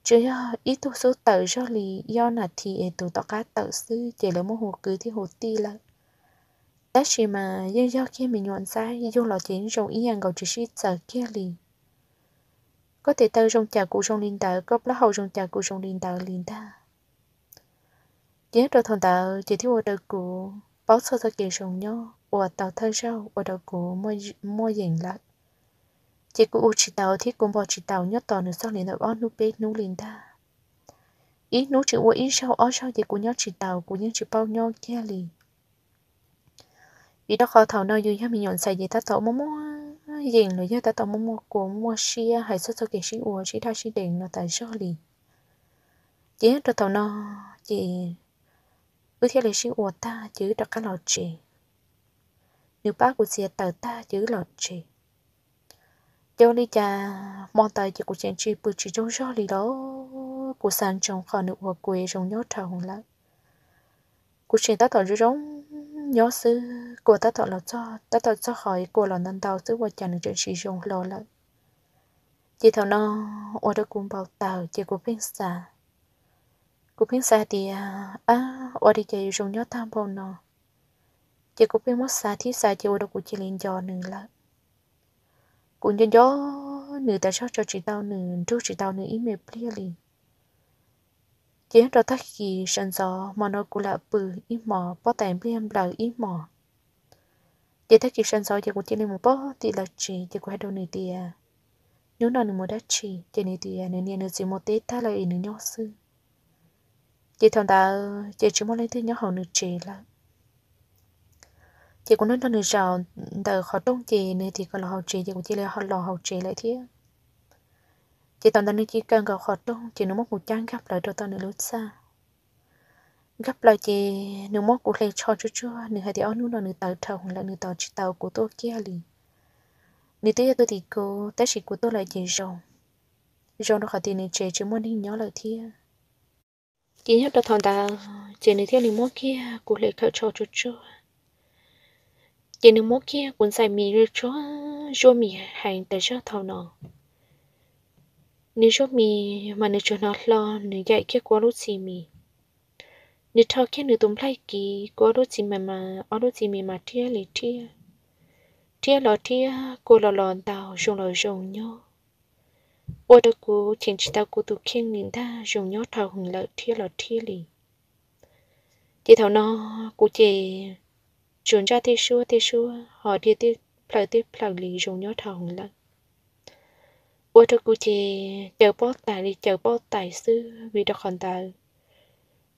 Tsuas yog ib tug xub tawm zog li ib ob nas this es tus tom qab tawm xwb ces lawv muab hu kwv thiab hu tij lawm. Tab sis mas yeej yog kiag me nyuam ntxaib, yug los ces yeej zoo ib yam nkaus tsis sib txawv kiag li. Koj tes taw zoo cas kuv zoo li ntawd, koj plaub hau zoo cas kuv zoo li ntawd li ntag. Ces nyob rau thaum ntawd ces thiaj ua rau kuv paub txog txoj kev zoo nyob uas tau thawj zaug ua rau kuv muaj yeem lawm. Ces kuv ua tsis tau thiab kuv npau tsis tau nyob tos nws txog li ntawm ob hnub peb hnub li ntag. Ib hnub tsis ua ib zaug ob zaug ces kuv nyob tsis tau, kuv yeej tsis paub nyob kiag li. Vim rau qhov thaum no yus yog me nyuam ntxhais ces tab tom muaj muaj yeem los yog tab tom muaj muaj kua muaj siab hais txog txoj kev sib ua sib daj sib deev no tas zog li. Ces nyob rau thaum no ces wb thiaj li sib ua tag ces wb rov qab los tsev. Nws pab kuv txiav taws tag ces wb los tsev. Ces ua li cas hmo ntawd ces kuv tseem tsis pw tsis tsaug zog li los kuv xav ntsoov qhov nws ua kuv zoo nyob dhau hwv lawm. Kuv tseem tab tom zoo zoo nyob xwb, kua tab tom los txog, tab tom txog qhov kua los ntau ntau xwb ua cas nws tseem tsis zoo hlo lawm. Ces thaum no ua rau kuv npau taws ces kuv pheej xav, kuv pheej xav tias, ab, ua li cas yuav zoo nyob tag npaum no. Ces kuv pheej muab xav thiab xav ces ua rau kuv cia li nco nws lawm. Kuv nco nco nws tas zog, tso tsis tau nws, nrug tsis tau nws ib me pliag li. Ces nyob rau tag kis sawv ntxov hmo no kuv lam pw ib hmos, pob tais npliag nplaws ib hmos. Ces tag kis sawv ntxov ces kuv cia li mus pob tim lawv tsev ces kuv hais rau nws tias, hnub no nws mus dab tsi? Ces nws tias nws niam nws txiv mus teb tag lawm es nws nyob xwb. Ces thaum ntawd ces tsis muaj leej twg nyob hauv nws tsev lawm. Ces kuv nrog nrog nws zaum ntawm qhov rooj ces nws tias kom los hauv tsev ces kuv cia li los hauv tsev lawm thiab. Ces thaum ntawd nws cia li kaw nkaus qhov rooj ces nws muab kuv cab nkag plaws rau tom nws lub txaj. Nkag plaws ces nws muab kuv hle tsho tsuag tsuag, nws hais tias ob hnub no nws tawv dhau hwv lawm, nws tos tsis tau kuv tuaj kiag li. Nws twb yog tuaj tim kuv tab sis kuv tuaj lawm ces zoo, zoo rau qhov tias nws tsev tsis muaj neeg nyob lawm thiab. Ces nyob rau thaum ntawd ces nws thiaj li muab kiag kuv hle khawm tsho tsuag tsuag. Ces nws muab kiag kuv ntxais mis tsuag, zuaj mis heev tas zog thaum no. Nws zuaj mis mas nws tsuas hnov hlo nws yaim kiag kuv ob lub txiv mis. Nws rho kiag nws tus nplaig kiv kuv ob lub txiv mis mas ob lub txiv mis mas rhiab li rhiab, rhiab los rhiab, kua los los ntau, zoo los zoo nyob. Ua rau kuv cheem tsis tau kuv tus kheej li ntag, zoo nyob dhau hwv lawm, rhiab los rhiab li. Ces thaum no kuv ces tsuas ntsaj tej suab tej suab ho dhia tej plhaws tej plhaws li, zoo nyob dhau hwv lawm. Ua rau kuv ces caws pob tais li caws pob tais xwb, vim rau qhov ntawd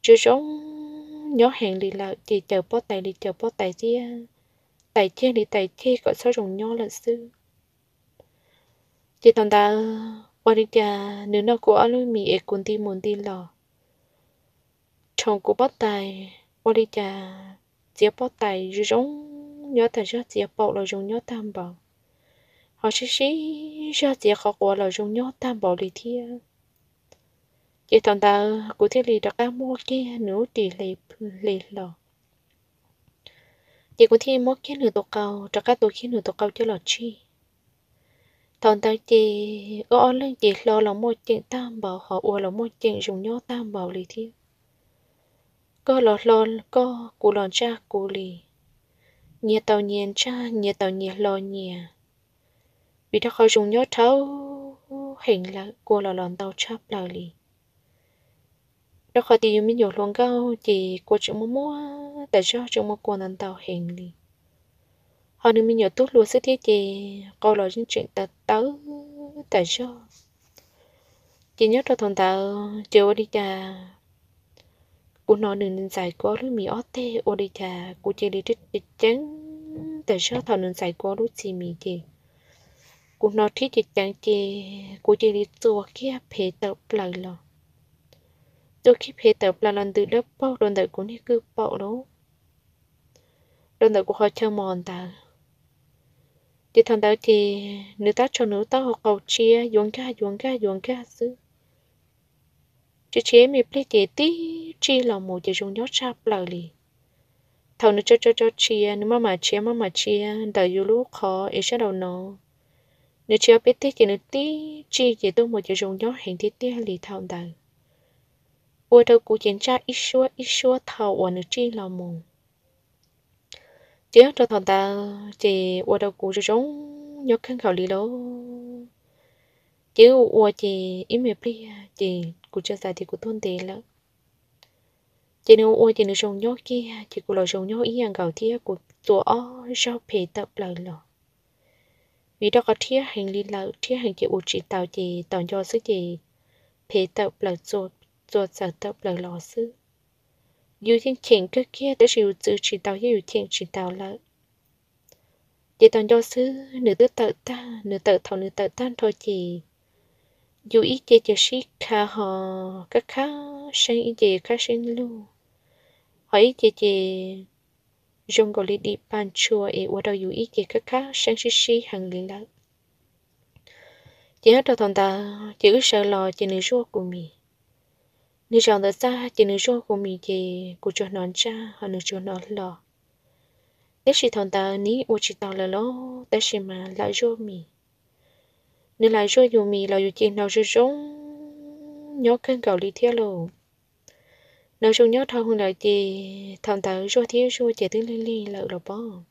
zoo zoo nyob heev li lawm ces caws pob tais li caws pob tais thiab tais ceg li tais ceg kom txhob zoo nyob lawm xwb. Ces thaum ntawd ua li cas nws noj kuv ob lub mis es kuv nti mus nti los, rhoom kuv pob tais, ua li cas txiav pob tais zoo zoo nyob tag zog, txiav paum los zoo nyob tag npaum, ho sib sib zog txiav qhov quav los zoo nyob tag npaum li thiab. Ces thaum ntawd kuv thiaj li rov qab muab kiag nws lub ris hle hlo. Ces kuv thiaj muab kiag nws tus qau, rov qab tua kiag nws tus qau coj los tsig. Thaum ntawd ces wb ob leeg ces hlo los muaj ceem tag npaum, ho ua los muaj ceem zoo nyob tag npaum li thiab. Koj los hlo koj, kuv los ntsaj kuv li, nyias tau nyias ntsaj, nyias tau nyias hlo nyias, vim rau qhov zoo nyob dhau heev lawm, kua los los ntau tshaj plaws li. Rau qhov tias yus me nyuam hluas nkauj ces kua tseem muaj muaj tas zog, tseem muaj kua ntau ntau heev li. Ho nws me nyuam tub hluas xwb thiab ces qau los yeej tseem tawv tawv tas zog. Ces nyob rau thaum ntawd ces ua li cas kuv hnov nws ntxais kuv ob lub mis ob teg, ua li cas kuv cia li ceev tas zog. Thaum nws ntxais kuv ob lub txiv mis ces kuv hnov rhiab ceev ceev ces kuv cia li txua kiag phev tawm plaws los. Txua kiag phev tawm plaws los ntws dawb paug rau ntawm kuv niag kwj paum lauj, rau ntawm kuv qhov chaw mos ntawd. Ces thaum ntawd ces nws tab tso nws lub taub hau qau tshiab yuav nkag yuav nkag yuav nkag xwb. Tsis tshiav ib me pliag ces tib tsij los mus ces zoo nyob tshaj plaws li. Thaum nws tso tso tso tshiav, nws maj mam tshiav maj mam tshiav ntawm yus lub qhov es sab nraum no, nws tshiav peb teg ces nws tib tsij ces tuaj mus ces zoo nyob heev tiag tiag li thaum ntawd. Ua rau kuv ces ntsaj ib suab ib suab thaum uas nws tsij los mus. Ces nyob rau thaum ntawd ces ua rau kuv zoo zoo nyob kawg nkaus li lauj. Ces wb ua ua ces ib me pliag ces kuv tsuas xav tias kuv tuag ntev lawm. Ces nws ua ua ces nws zoo nyob kiag ces kuv los zoo nyob ib yam nkaus thiab, kuv txua ob zaug phev tawm plaws los. Vim rau qhov rhiab heev li lawm, rhiab heev ces ua tsis tau ces tos nco xwb ces phev tawm plaws, txua txawm tawm plaws los xwb. Yus yeej cheem kawg kiag tab sis yus txwv tsis tau thiab yus cheem tsis tau lawm. Ces tos nco xwb nws twb tawm tag, nws tawm thaum nws tawm tag nrho ces yus ib ce ces sib kha ho khab khab seeb, ib ce khab seeb lug, ho ib ce ces zoo nkaus li dim pa ntshua es ua rau yus ib ce khab khab seeb sib sib heev li lawm. Ces nyob rau thaum ntawd ces wb sawv los ces nws zuaj kuv mis. Nws zaum ntawm txaj ces nws zuaj kuv mis ces kuv tsuas hnov ntsaj ho nws tsuas hnov hlo. Tab sis thaum ntawd nws ua tsis tau lawm lauj, tab sis mas lam zuaj mis. Nws lam zuaj yus mis los yus ces hnov zoo zoo nyob kawg nkaus li thiab lauj. Hnov zoo nyob dhau hwv lawm ces thaum ntawd zuaj thiab zuaj ces twb lig lig lawm los pob.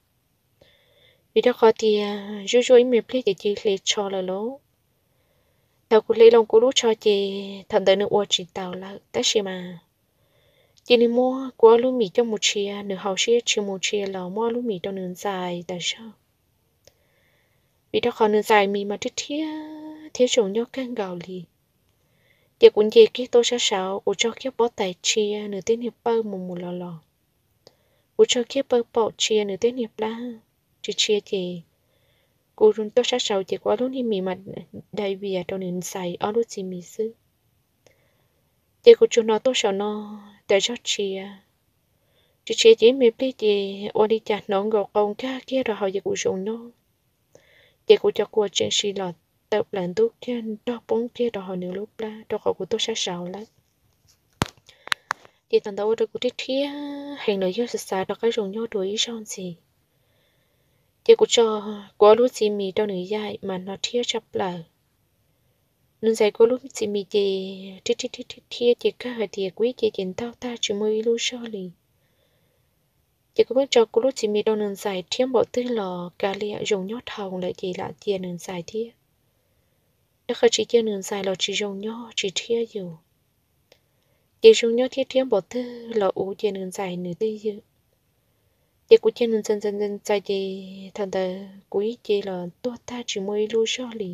Vim rau qhov tias zuaj zuaj ib me pliag ces cia li hle tsho lawm lauj. Thaum kuv hle loo kuv lub tsho ces thaum ntawd nws ua tsis taus lawm, tab sis mas cia li muab kuv ob lub mis coj mus tshiav, nws haus siab tsis mus tshiav los muab ob lub mis rau nws ntxais tas zog. Vim rau qhov nws ntxais mis mas rhiab rhiab thiab zoo nyob kawg nkaus li. Ces kuv nce kiag tuaj sab saud, kuv tso kiag pob tais tshiav nws tej niag pawj mus mus los los. Kuv tso kiag pawj paum tshiav nws tej niag plab, tshiav tshiav ces kuv tuaj sab saud ces kuv ob lub niag mis mas dai vias rau nws ntxais ob lub txiv mis xwb. Ces kuv tsuas hnov tuaj saum no tas zog tshiav, tshiav tshiav ces ib me pliag ces ua li cas hnov nkaus qau nkag kiag rau hauv ces kuv zoo nyob. Ces kuv cov kua tseem sim los tawm plaws ntub kiag nrog poob kiag rau hauv nws lub plab rau qhov kuv tuaj sab saud lawm. Ces thaum ntawd ua rau kuv rhiab rhiab heev los yog xav xav rov qab zoo nyob dua ib zaug ntxiv. Ces kuv tso kuv ob lub txiv mis rau nws yaim mas hnov rhiab tshaj plaws. Nws ntxais kuv ob lub txiv mis ces rhiab rhiab rhiab rhiab ces kawg hais tias kuv ib ce ces ntaug tag tsis muaj ib lub zog li. Ces kuv pheej tso kuv lub txiv mis rau nws ntxais, rhiab npaum twg los kav liam, zoo nyob dhau lawm ces lam cia nws ntxais thiab. Rau qhov tsis cia nws ntxais los tsis zoo nyob tsis rhiab yus. Ces zoo nyob thiab rhiab npaum twg los uv cia nws ntxais nws twj ywm. Ces kuv cia nws ntxais ntxais ntxais ces thaum ntawd kuv ib ce los tuag tag tsis muaj ib lub zog li.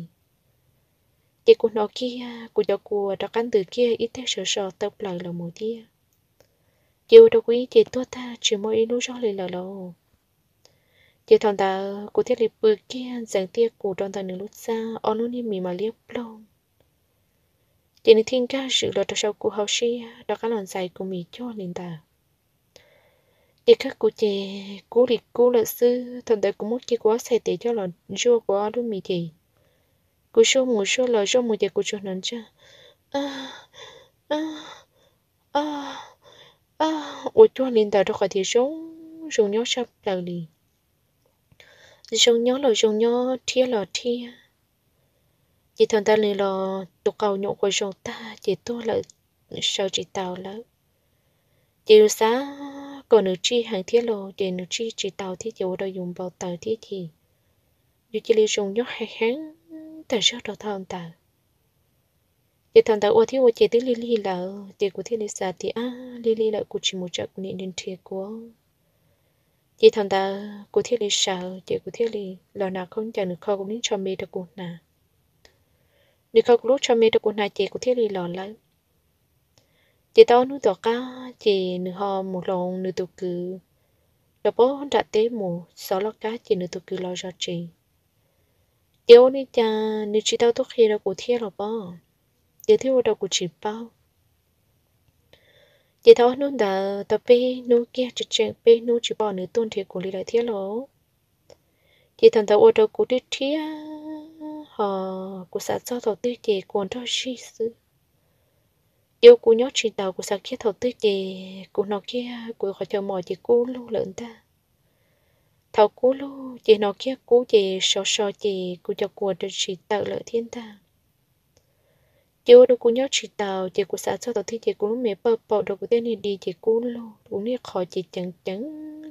Ces kuv hnov kiag kuv cov kua rov qab ntws kiag ib teg sov so tawm plaws los mus thiab. Ces ua rau kuv ib ce tuag tag tsis muaj ib lub zog li lawm lauj. Ces thaum ntawd kuv thiaj li pw kiag ntxeev tiaj kus rau ntawm nws lub txaj, ob lub niag mis mas liab ploog. Ces nws thiaj nkag zwm los rau saum kuv hauv siab rov qab los ntxais kuv mis cuag li ntawd. Ces kawg kuv ces kub li kub lawm xwb. Thaum ntawd kuv muab kiag kuv ob txhais tes coj los zuaj kuv ob lub mis ces kuv zuaj mus zuaj los zuaj mus ces kuv tsuas hnov ntsaj ua cuag li ntawd rau qhov tias zoo, zoo nyob saj plaws li. Zoo nyob los zoo nyob, rhiab los rhiab. Ces thaum ntawd nws los tus qau nyuam qhuav zoo tag ces tuag lawm, sawv tsis taus lawm. Ces yus xav kom nws tsij heev thiab los ces nws tsij tsis taus thiab ces ua rau yus npau taws thiab ces yus cia li zoo nyob heev heev tag zog rau thaum ntawd. Ces thaum ntawd ua thiab ua ces twb lig lig lawm ces kuv thiaj li xav tias, ab, lig lig lawm kuv tsis mus tsam kuv niam nrhiav kuv. Ces thaum ntawd kuv thiaj li sawv ces kuv thiaj li los hnav khaub ncaws, nws kho kuv lub tsho me rau kuv hnav. Nws kho kuv lub tsho me rau kuv hnav ces kuv thiaj li los lawm. Ces tau ob hnub tom qab ces nws ho mus hloov nws tus kwv rau pem nram teb mus xov loj kab ces nws tus kwv los zov tsev. Ces ua li cas nws tsis tau tuaj qhia rau kuv thiab los pob, ces thiaj ua rau kuv tsis paub. Ces thaum ob hnub ntawd tau peb hnub kiag, tseem tseem peb hnub tsis pom nws tuaj nrhiav kuv li lawm thiab los. Ces thaum ntawd ua rau kuv rhiab rhiab ho kuv xav txog thaum twg ces kuv nrog zig xwb. Ces ua kuv nyob tsis taus, kuv xav kiag thaum twg ces kuv hnov kiag kuv qhov chaw mos ces kub lug lawm ntag. Thaum kub lug ces hnov kiag kub ces sov so ces kuv cov kua rau tsis tawm lawm thiab ntag. Ces ua rau kuv nyob tsis taus, ces kuv xav txog thaum twg ces kuv lub me pawj paum rau kuv tej niag di ces kub lug, kuv niag qhov ces ceev ceev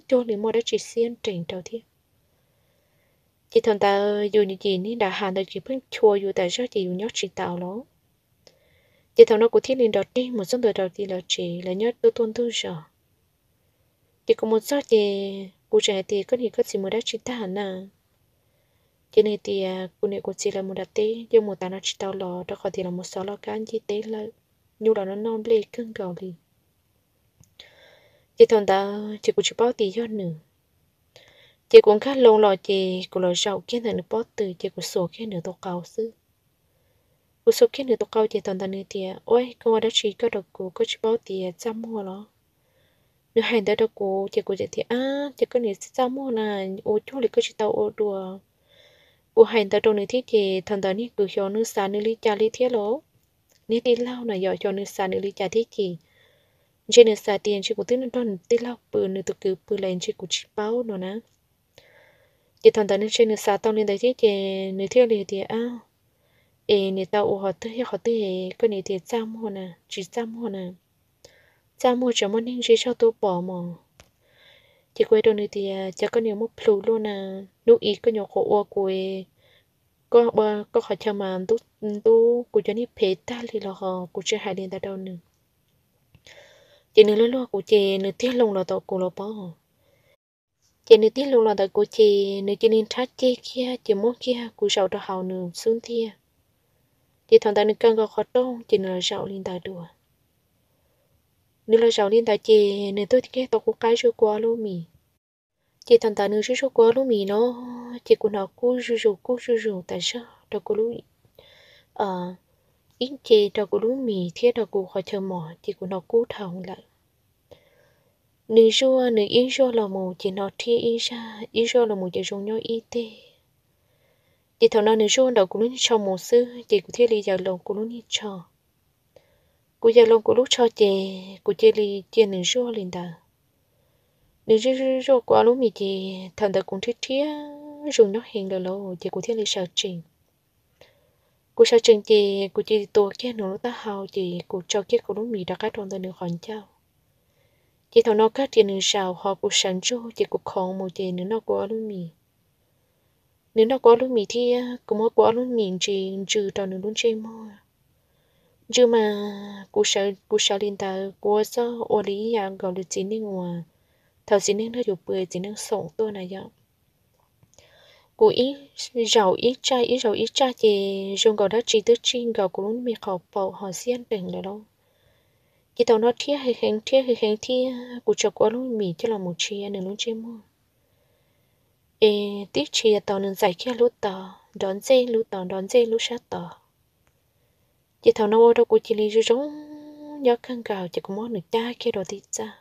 cuag li muaj dab tsi xiab nrees rau thiab. Ces thaum ntawd yus yim niag nram hav ntawd ces pheej chua yus tas zog ces yus nyob tsis taus los. Ces thaum no kuv thiaj li nrov rig mus txog ntua rau tim lawv tsev, lawv nyob tuaj tuaj ntug zos. Ces kuv mus txog ces kuv tseem hais tias, koj niam koj txiv mus dab tsi tag na? Ces nws tias kuv niam kuv txiv lawv mus nram teb, yuav mus tas no tsis tau los rau qhov tias los mus xov loj kab ncig teb lawm, nyuj los noj noj nplej kawg nkaus li. Ces thaum ntawd ces kuv tsis paub tias yog nws. Ces kuv nkag loo los ces kuv los zaum kiag ntawm nws pob tw ces kuv xuas kiag nws tus qau xwb. Kuv xuas kiag nws tus qau ces thaum ntawd nws tias, ua koj ua dab tsi koj rau kuv, koj tsis paub tias txaj muag los? Nws hais ntawd rau kuv ces kuv tseem tias, ab, ces koj niam txaj muag na, ua cuag li koj tsis tau ua dua. Kuv hais ntawd rau nws thiab ces thaum ntawd niag kwv xyov nws xav nws li cas li thiab los. Niag tij laug na yog xyov nws xav nws li cas thiab ces ntshe nws xav tias ntshe kuv twb nrog nws tij laug pw, nws tus kwv pw lawm ntshe kuv tsis paub no na. Ces thaum ntawd nws ntshe nws xav tau li ntawd thiab ces nws thiaj li tias, ab, es niam tau ua qhov twg yog qhov twg es koj niam tias txaj muag na, tsis txaj muag na? Txaj muag tsam muaj neeg zej zog tuaj pom mos. Ces kuv hais rau nws tias, cas koj niam muaj plhus luaj na, hnub ib koj nyuam qhuav ua kuv, koj ua koj qhov chaw mas ntub kuv cov niag phev tag li los ho. Kuv tseem hais li ntawd rau nws. Ces nws luag luag kuv ces nws tig loo los ntawm kuv los pob. Ces nws tig loo los ntawm kuv ces nws cia li nrhab ceg kiag ces muab kiag kuv zaum rau hauv nws xub ntiag. Ces thaum ntawd nws kaw nkaus qhov rooj ces nws los zaum li ntawd dua. Nws los zaum li ntawd ces nws tuaj kiag tau kuv qab zuaj kuv ob lub mis. Ces thaum ntawd nws zuaj zuaj kuv ob lub mis no, ces kuv hnov kub zuj zus kub zuj zus tas zog rau kuv lub, ib ce rau kuv lub mis thiab rau kuv qhov chaw mos ces kuv hnov kub dhau lawm. Nws zuaj, nws ib zuaj los mus ces hnov rhiab ib zaj, ib zuaj los mus ces zoo nyob ib teg. Ces thaum no nws zuaj nraum kuv lub niag tsho mus xwb ces kuv thiaj li yaws loo kuv lub niag tsho. Kuv yaws loo kuv lub tsho ces kuv cia li cia nws zuaj li ntawd. Nws zuaj zuaj kuv ob lub mis ces thaum ntawd kuv rhiab rhiab zoo nyob heev lawm lauj ces kuv thiaj li sawv tsees. Kuv sawv tsees ces kuv cia li tua kiag nws lub taub hau ces kuv tso kiag kuv lub mis rov qab rau ntawm nws qhov ncauj. Ces thaum no kawg tias nws zaum ho kuv sawv ntsug ces kuv khoov mus ces nws noj kuv ob lub mis. Nws noj kuv ob lub mis thiab kuv muab kuv ob lub mis ntsis ntsws rau nws lub ntsej muag. Ntsws mas kuv sawv li ntawd kuv ua txoj ua li ib yam nkaus li txiv neej uas thaum txiv neej nrog yus pw txiv neej xoom tuaj na yom. Kuv ib zaum ib tsaj ib zaum ib tsaj ces zoo nkaus dab tsi twb tsij nkaus kuv lub me qhov paum ho xiab nrees lawm lauj. Ces thaum no rhiab heev heev, rhiab heev heev thiab kuv tso kuv ob lub mis coj los mus tshia nws lub ntsej muag, es tib tshia tau nws ntxais kiag lub tod, nrov ntxej lub tod, nrov ntxej lub sab tod. Ces thaum no ua rau kuv cia li zoo zoo nyob kawg nkaus, ces kuv muab nws cab kiag rau tim txaj.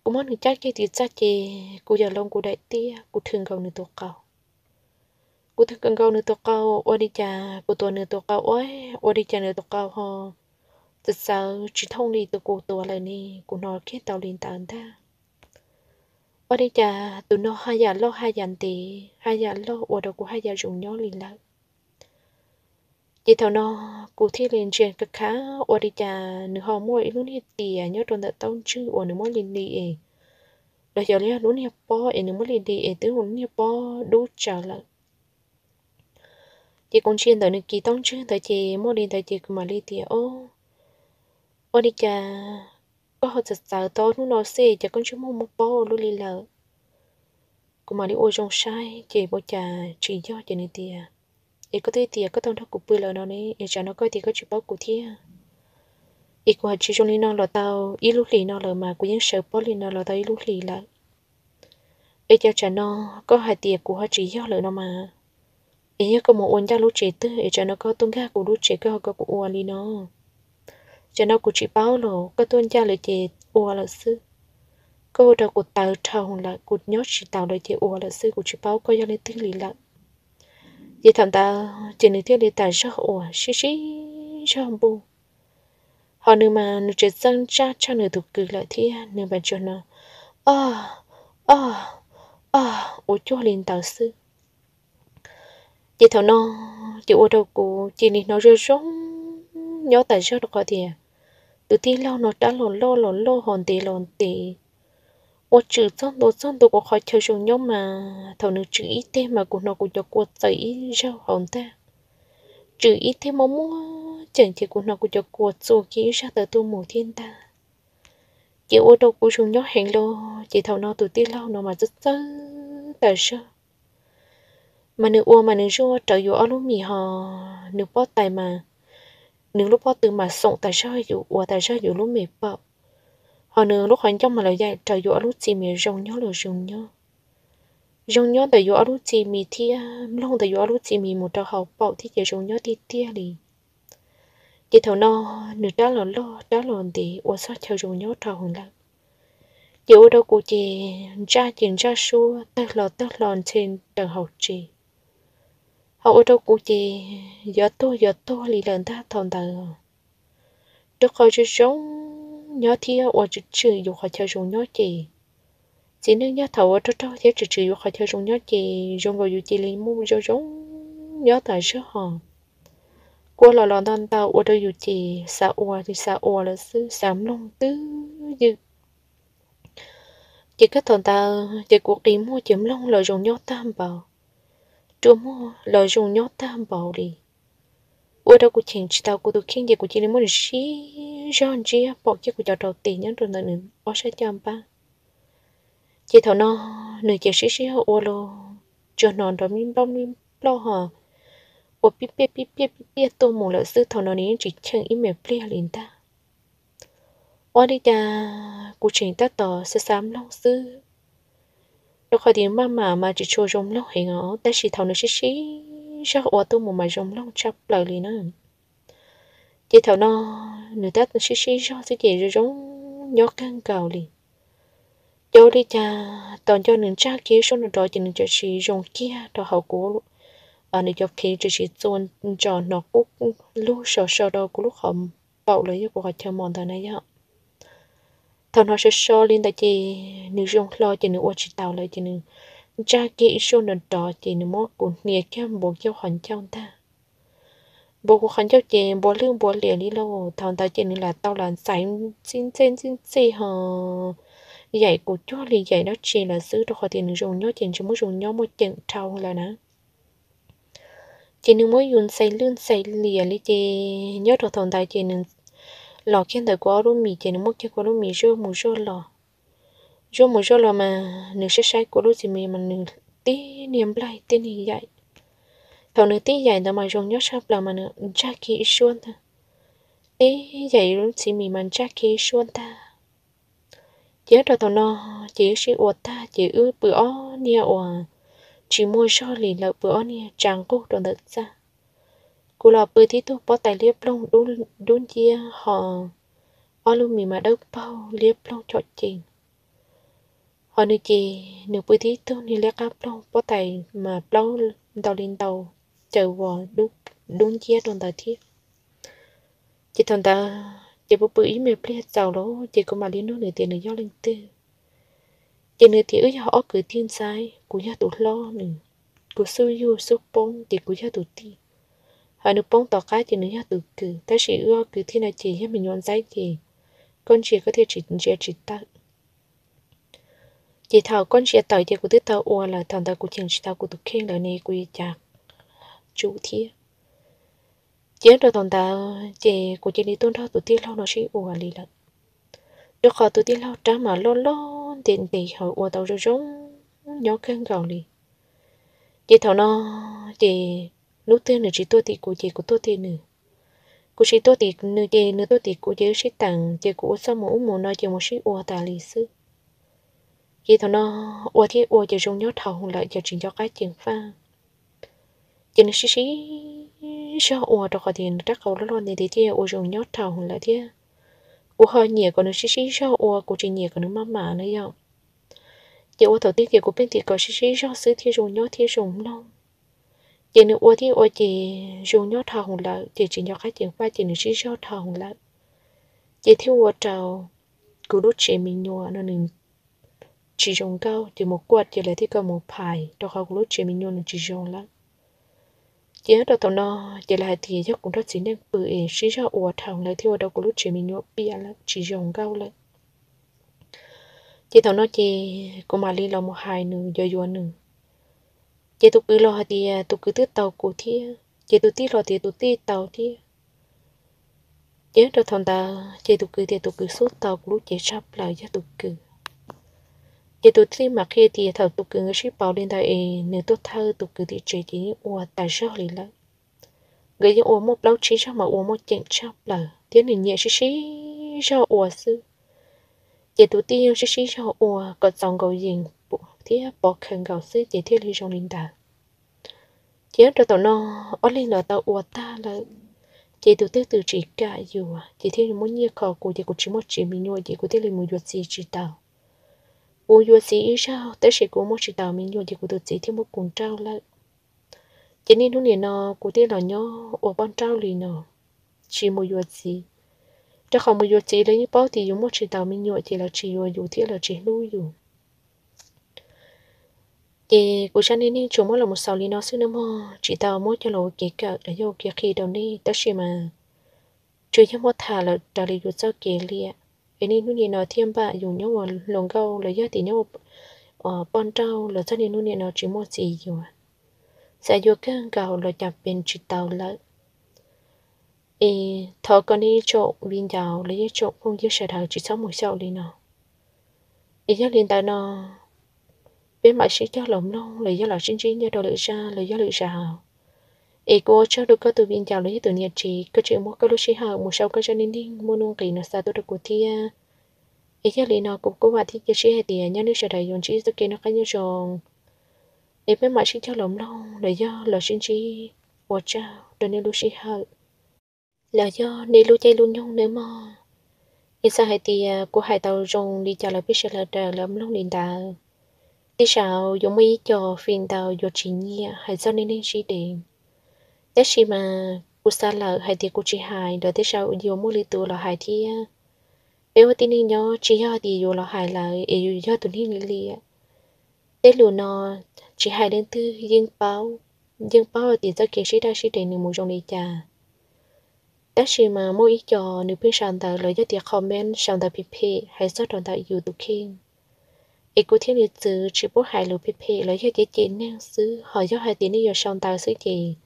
Kuv muab nws cab kiag tim txaj ces kuv yawm loo kuv daim tiab, kuv thwm nkaus nws tus qau. Kuv thwm nkaus nws tus qau, ua li cas kuv tuav nws tus qau ua, ua li cas nws tus qau ho txawv txawv tsis thooj li tus kuv tuav lawm ne, kuv hnov kiag tau li ntawd ntag. Ua li cas tus no haj yam loj haj yam ntev, haj yam loj ua rau kuv haj yam zoo nyob li lawm. Ces thaum no kuv thiaj li ntsia khav khav, ua li cas nws ho muaj ib lub niag tias nyob rau ntawm taub ntswg uas nws muab li li es, los yog li lub niag pob es nws muab li li es twb ua lub niag pob dub tsawv lawm. Ces kuv ntsia ntawm nws kis taub ntswg ntawd ces muaj li ntawd ces kuv mam li tias, O, ua li cas koj ho txawv txawv tau hnub no xwb, ces koj ntsej muag muaj pob ua luaj li lawm? Kuv mam li ua zoo saib ces ua cas tsis yog, ces nws tias, Es koj twb tias koj tau nrog kuv pw lawm no ne, es tsam no koj tias koj tsis paub kuv thiab? Es kuv hais tsis zoo li no los tau ib lub hlis no lawm mas, kuv yeej sawv pob li no los tau ib lub hlis lawm. Es cas tsam no koj hais tias kuv ho tsis yog lawm no mas? Es yog koj mus ua ncaj lub tsev twg es tsam no koj tuaj nkag kuv lub tsev koj ho kom kuv ua li no? Tsam no kuv tsis paub los koj tuaj ncaj lawm ces ua lawm xwb. Koj ua rau kuv tawv dhau lawm, kuv nyob tsis taus lawm ces ua lawm xwb, kuv tsis paub koj yog leej twg li lawm. Ces thaum ntawd ces nws thiaj li tas zog ua sib sib zog npuj. Ho nws mas nws tseem txawj ntsaj tshaj nws tus kwv lawm thiab, nws mas tsuas no, O, o, o, ua cuag li ntawd xwb. Ces thaum no ces ua rau kuv cia li hnov zoo zoo nyob tas zog rau qhov tias tus tij laug no rab los loj los loj ho ntev los ntev. Ua tswm txog ntua txog ntua kuv qhov chaw zoo nyob mas thaum nws tswm ib teg mas kuv hnov kuv cov kua txawm ib zaug hauv ntag. Tswm ib teg muaj muaj ceem ces kuv hnov kuv cov kua txua kiag ib zaj tawv tuaj mus thiab ntag. Ces ua rau kuv zoo nyob heev los ces thaum no tus tij laug no mas txawj txawj tas zog. Mas nws ua mas nws zuaj rawv yus ob lub mis ho, nws pob tais mas, nws lub pob tw mas xoom tas zog yus, ua tas zog yus lub me paum. Ho nws lub qhov ncauj mas los yaim rawv yus ob lub txiv mis zoo nyob los zoo nyob. Zoo nyob ntawm yus ob lub txiv mis thiab mloog ntawm yus ob lub txiv mis mus rau hauv paum thiab ces zoo nyob tiag tiag li. Ces thaum no nws rab los loj rab los ntev ua txog chaw zoo nyob rau hauv lawm. Ces ua rau kuv ces ntsaj ces ntsaj suab tawg hlo tawg hlo ntshe raws hauv tsev. Ho ua rau kuv ces yuav tuag yuav tuag li lawm ntag thaum ntawd. Rau qhov zoo zoo nyob thiab ua tswm tswm yus qhov chaw zoo nyob ces, txiv neej nyob thaum ua raug raug thiab tswm tswm yus qhov chaw zoo nyob ces zoo nkaus yus cia li muaj zoo zoo nyob tas zog ho. Kua los los ntau ntau ua rau yus ces xav ua li xav ua lawm xwb, xav mloog twb ywm. Ces kawg thaum ntawd ces kuv qi muag ces mloog los zoo nyob tag npaum, rua muag los zoo nyob tag npaum li. Ua rau kuv cheem tsis tau kuv tus kheej ces kuv cia li muab nws sib zog ntsiab pom kiag kuv cov rau tes nyob rau ntawm nws ob sab caj npab. Ces thaum no nws ces sib sib zog ua los tsuas hnov nrov mib nploj mib nploj ho ua pib piaj pib piaj pib piaj tuaj mus lawm xwb. Thaum no nws yeej tsis cheem ib me pliag li ntag. Ua li cas kuv tseem tab tom xav xav mloog xwb, rau qhov tias maj mam mas tsis tshua zoo mloog heev os, tab sis thaum nws sib sib zog ua tuaj mus mas zoo mloog tshaj plaws li na. Ces thaum no nws tab sib sib zog xwb ces zoo zoo nyob kawg nkaus li. Ces ua li cas tos nco nws ntsaj kiag suab nrov ces nws txawm sis zoo kiag rau hauv kuv, nws cov phev txawm sis txua ntsos hnov qub lug so so rau kuv lub qhov paum los yog kuv qhov chaw mos ntawd na yom. Thaum hnov so so li ntawd ces nws zoo hlo ces nws ua tsis taus lawm ces nws ntsaj kiag ib suab nrov nrov ces nws muab kuv hnia kiag npuav kiag qhov ncauj ntag. Npuav kuv qhov ncauj ces npuav lwj npuav liam li lauj. Thaum ntawd ces nws lam tau lam ntxaiv ntxij ntxej ntxij ntxej ho yaim kuv cuag li yaim dab tsi lawm xwb, rau qhov tias nws zoo nyob ces ntshe muab zoo nyob muaj ceem dhau lawm na. Ces nws muab yus ntxais lwj ntxais liam li ces nyob rau thaum ntawd ces nws los kiag ntawm kuv ob lub mis ces nws muab kiag kuv ob lub mis zuaj mus zuaj los. Zuaj mus zuaj los mas nws saib saib kuv lub txiv mis mas nws tib niag nplaig tib niag yaim. Thaum nws tib yaim ntawd mas zoo nyob tshaj plaws mas nws ntsaj kiag ib suab ntag. teb yam lub txiv mis mas ntsaj kev suab ntag. Ces nyob rau thaum no ces wb sib ua tag ces wb pw ob niag uas tsis muaj zog li lawm, pw ob niag tsa nqug rau ntawm txaj. Kuv los pw tib tug pob tais liab ploog dub nciab ho ob lub mis mas dawb paug liab ploog chom cees. Ho nws ces nws pw tib tug niag liab qab ploog pob tais mas plaub ntau li ntau caws vos dub nciab rau ntawd thiab. Ces thaum ntawd ces pw pw ib me pliag txaus lawm ces kuv mam li nug nws tias nws yog leej twg. Ces nws tias wb yog ob kwv tij ntxaib, kuv yog tus hlob nws, kuv xub yug xub poob ces kuv yog tus tij. Ho nws poob tom qab ces nws yog tus kwv, tab sis wb ob kwv tij no ces yog me nyuam ntxaib ces koj ntsia koj thiaj tsis ntsia tsis tawm. Ces thaum koj ntsia tawm ces kuv twb tau ua lawm, thaum ntawd kuv cheem tsis tau kuv tus kheej lawm ne kuv yuav cas tsum thiab. Ces nyob rau thaum ntawd ces kuv cia li tuaj nrog tus tij laug no sib ua li lawm, rau qhov tus tij laug rab mas loj loj ntev ntev ho ua tau zoo zoo nyob kawg nkaus li. Ces thaum no ces hnub twg nws tsis tuaj tim kuv ces kuv tuaj tim nws, kuv tsis tuaj tim nws ces nws tuaj tim kuv ces wb sib teem ces kuv ua txuj mus ub mus no ces mus sib ua tas li xwb. Ces thaum no ua thiab ua ces zoo nyob dhau lawm ces tsis nco qab ceev faj. Ces nws sib sib zog ua rau qhov tias nws rab qau loj loj ntev ntev thiaj ua zoo nyob dhau lawm thiab. Kuv ho nyiam kom nws sib sib zog ua, kuv tsis nyiam kom nws maj mam na yom. Ces ua thaum twg ces kuv pheej tias kom sib sib zog xwb thiaj zoo nyob thiab zoo mloog. Ces nws ua thiab ua ces zoo nyob dhau lawm ces tsis nco qab ceev faj ces nws sib zog dhau lawm. Ces thiaj ua rau kuv lub tsev me nyuam no nws tsis zoo nkauj ces mus kuaj ces lawv thiaj kom mus phais rau qhov kuv lub tsev me nyuam nws tsis zoo lawm. Ces nyob rau thaum no ces lawv hais tias yog kuv nrog txiv neej pw es sib zog ua dhau lawm thiaj ua rau kuv lub tsev me nyuam piam lawm tsis zoo nkauj lawm. Ces thaum no ces kuv mam li los mus hais nws yuav yuav nws. Ces tus kwv los hais tias tus kwv twb tau kuv thiab, ces tus tij los tias tus tij tau thiab. Ces nyob rau thaum ntawd ces tus kwv tias tus kwv xub tau kuv lub cev tshaj plaws yog tus kwv. Ces tus tij mam qhia tias thaum tus kwv nkawd sib pauv li ntawd es nws tuaj thawj tus kwv tim tsev ces yeej ua tas zog li lawm. Nkawd yeej ua muaj plaub tsib zaug mas ua muaj ceem tshaj plaws thiab nws nyiam sib sib zog ua xwb. Ces tus tij yeej sib sib zog ua kom txaus nkaus yees thiab pov khaws nkaus xwb ces thiaj li zoo li ntawd. Ces nyob rau thaum no ob leeg los tau ua tag lawm, ces tus twg tus tsis kam yuav ces thiaj li muab nyiaj kho kuv ces kuv tsis muaj tsev me nyuam ces kuv thiaj li mus yuav txiv tsis tau. Kuv yuav txiv ib zaug tab sis kuv muaj tsis tau me nyuam ces kuv tus txiv thiaj muab kuv nrauj lawm. Ces niaj hnub nim no kuv thiaj los nyob ua poj nrauj li no, tsis mus yuav txiv. Rau qhov mus yuav txiv lawv yeej paub tias yus muaj tsis tau me nyuam ces lawv tsis yuav yus thiab lawv tsis hlub yus. Ces kuv zaj neej neeg tsuas muab los mus xaus li no xwb nawb mog, tsis tau muab coj los ua kev kawm los yog ua kev qhia rau nej tab sis mas tsuas yog muab tham lawm raws li yus txoj kev liam. Es niaj hnub nim no thiaj npaj yus nyob ua hluas nkauj los yog tias nyob ua poj nrauj los txog niaj hnub nim no tsis muaj txiv yuav, xav yuav kawg nkaus los cas pes tsis tau lawm. Es thov kom nej ib tsoom viv ncaus los yog ib tsoom phooj ywg sawv daws tsis txhob mus xyaum li no. Es yog li ntawd no peb mam sib cog los mloog los yog los sib ntsib nyob rau lwm zaj los yog lwm zaus. Es kuv ua tsaug rau koj tus viv ncaus los yog tus niam tsev koj tseem muab koj lub sij hawm mus sau koj zaj neej neeg muaj nuj nqis no xa tuaj rau kuv thiab. Es yog li no kuv kuj vam thiab cia siab hais tias nyob nej sawv daws yuav ntsib txoj kev noj qab nyob zoo. Es peb mam sib cog los mloog los yog los sib ntsib. Ua tsaug rau nej lub sij hawm los yog nej lub caij lub nyoog nawb mog. Es xav hais tias kuv hais tau zoo li cas los peb sawv daws los mloog li ntawd. Tej zaum yuav muaj ib co fim ntau yuav tsis nyiam hais txog neej neeg sib deev, tab sis mas kuv xav lawm hais tias kuv tsis hais los tej zaum yuav muaj lwm tus los hais thiab. Peb ua tib neeg nyob tsis yog hais tias yus los hais lawm es yus yog tus neeg liam. Tej lus no tsis hais leej twg yeej paub, yeej paub hais tias txoj kev sib daj sib deev nws mus zoo li cas. Tab sis mas muaj ib co nws pheej sau ntawv los yog tias comment sau ntawv phem phem hais txog rau ntawm yus tus kheej. Es kuv thiaj li txwv tsis pub hais lus phem phem los yog cem cem neeg xwb, ho yog hais tias nej yuav sau ntawv xwb ces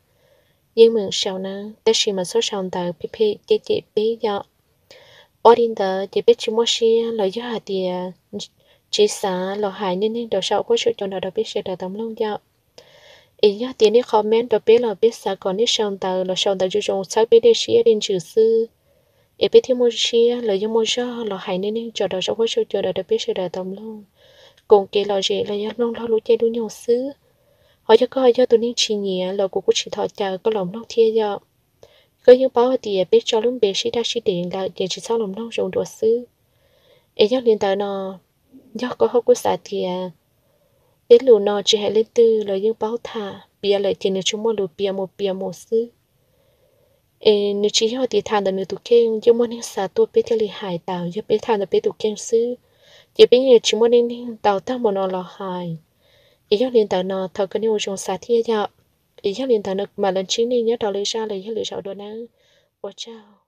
yeej meem sau na, tab sis mas txhob sau ntawv phem phem cem cem peb yom. Ua li ntawd ces peb tsis muaj siab los yog hais tias tsis xav los hais neej neeg rau saum huab saum cua no rau peb sawv daws tau mloog yom. Es yog tias nej comment rau peb los peb xav kom nej sau ntawv los sau ntawv zoo zoo txhawb peb dej siab dej ntsws xwb. es peb thiaj muaj siab los yog muaj zog los hais niaj hnub tso rau saum huab saum cua rau peb sawv daws tau mloog koom kev lom zem los yog mloog lub caij lub nyoog xwb. Ho yog koj yog tus neeg tsis nyiam los kuv kuj tsis thov caw koj los mloog thiab yom. Koj yeej paub hais tias peb tso lub npe sib daj sib deev lawm ces tsis txhob los mloog zoo dua xwb. Es yog li ntawd no, yog koj ho kuj xav tias peb lus no tsis hais leej twg los yeej paub tham, piav lawm ces nws tsuas muaj lus piav mus piav mus xwb. Es nws tsis yog tias tham ntawm nws tus kheej, yeej muaj neeg xa tuaj peb thiaj li hais tau. Yog peb tham ntawm peb tus kheej xwb, ces peb yeej tsis muaj neeg tau tag mus no los hais. Es yog li ntawd no thov kom nej ua zoo xav thiab yom. Es yog li ntawd no mam los ntsib nej nyob rau lwm zaj los yog lwm zaus dua nawb. Ua tsaug.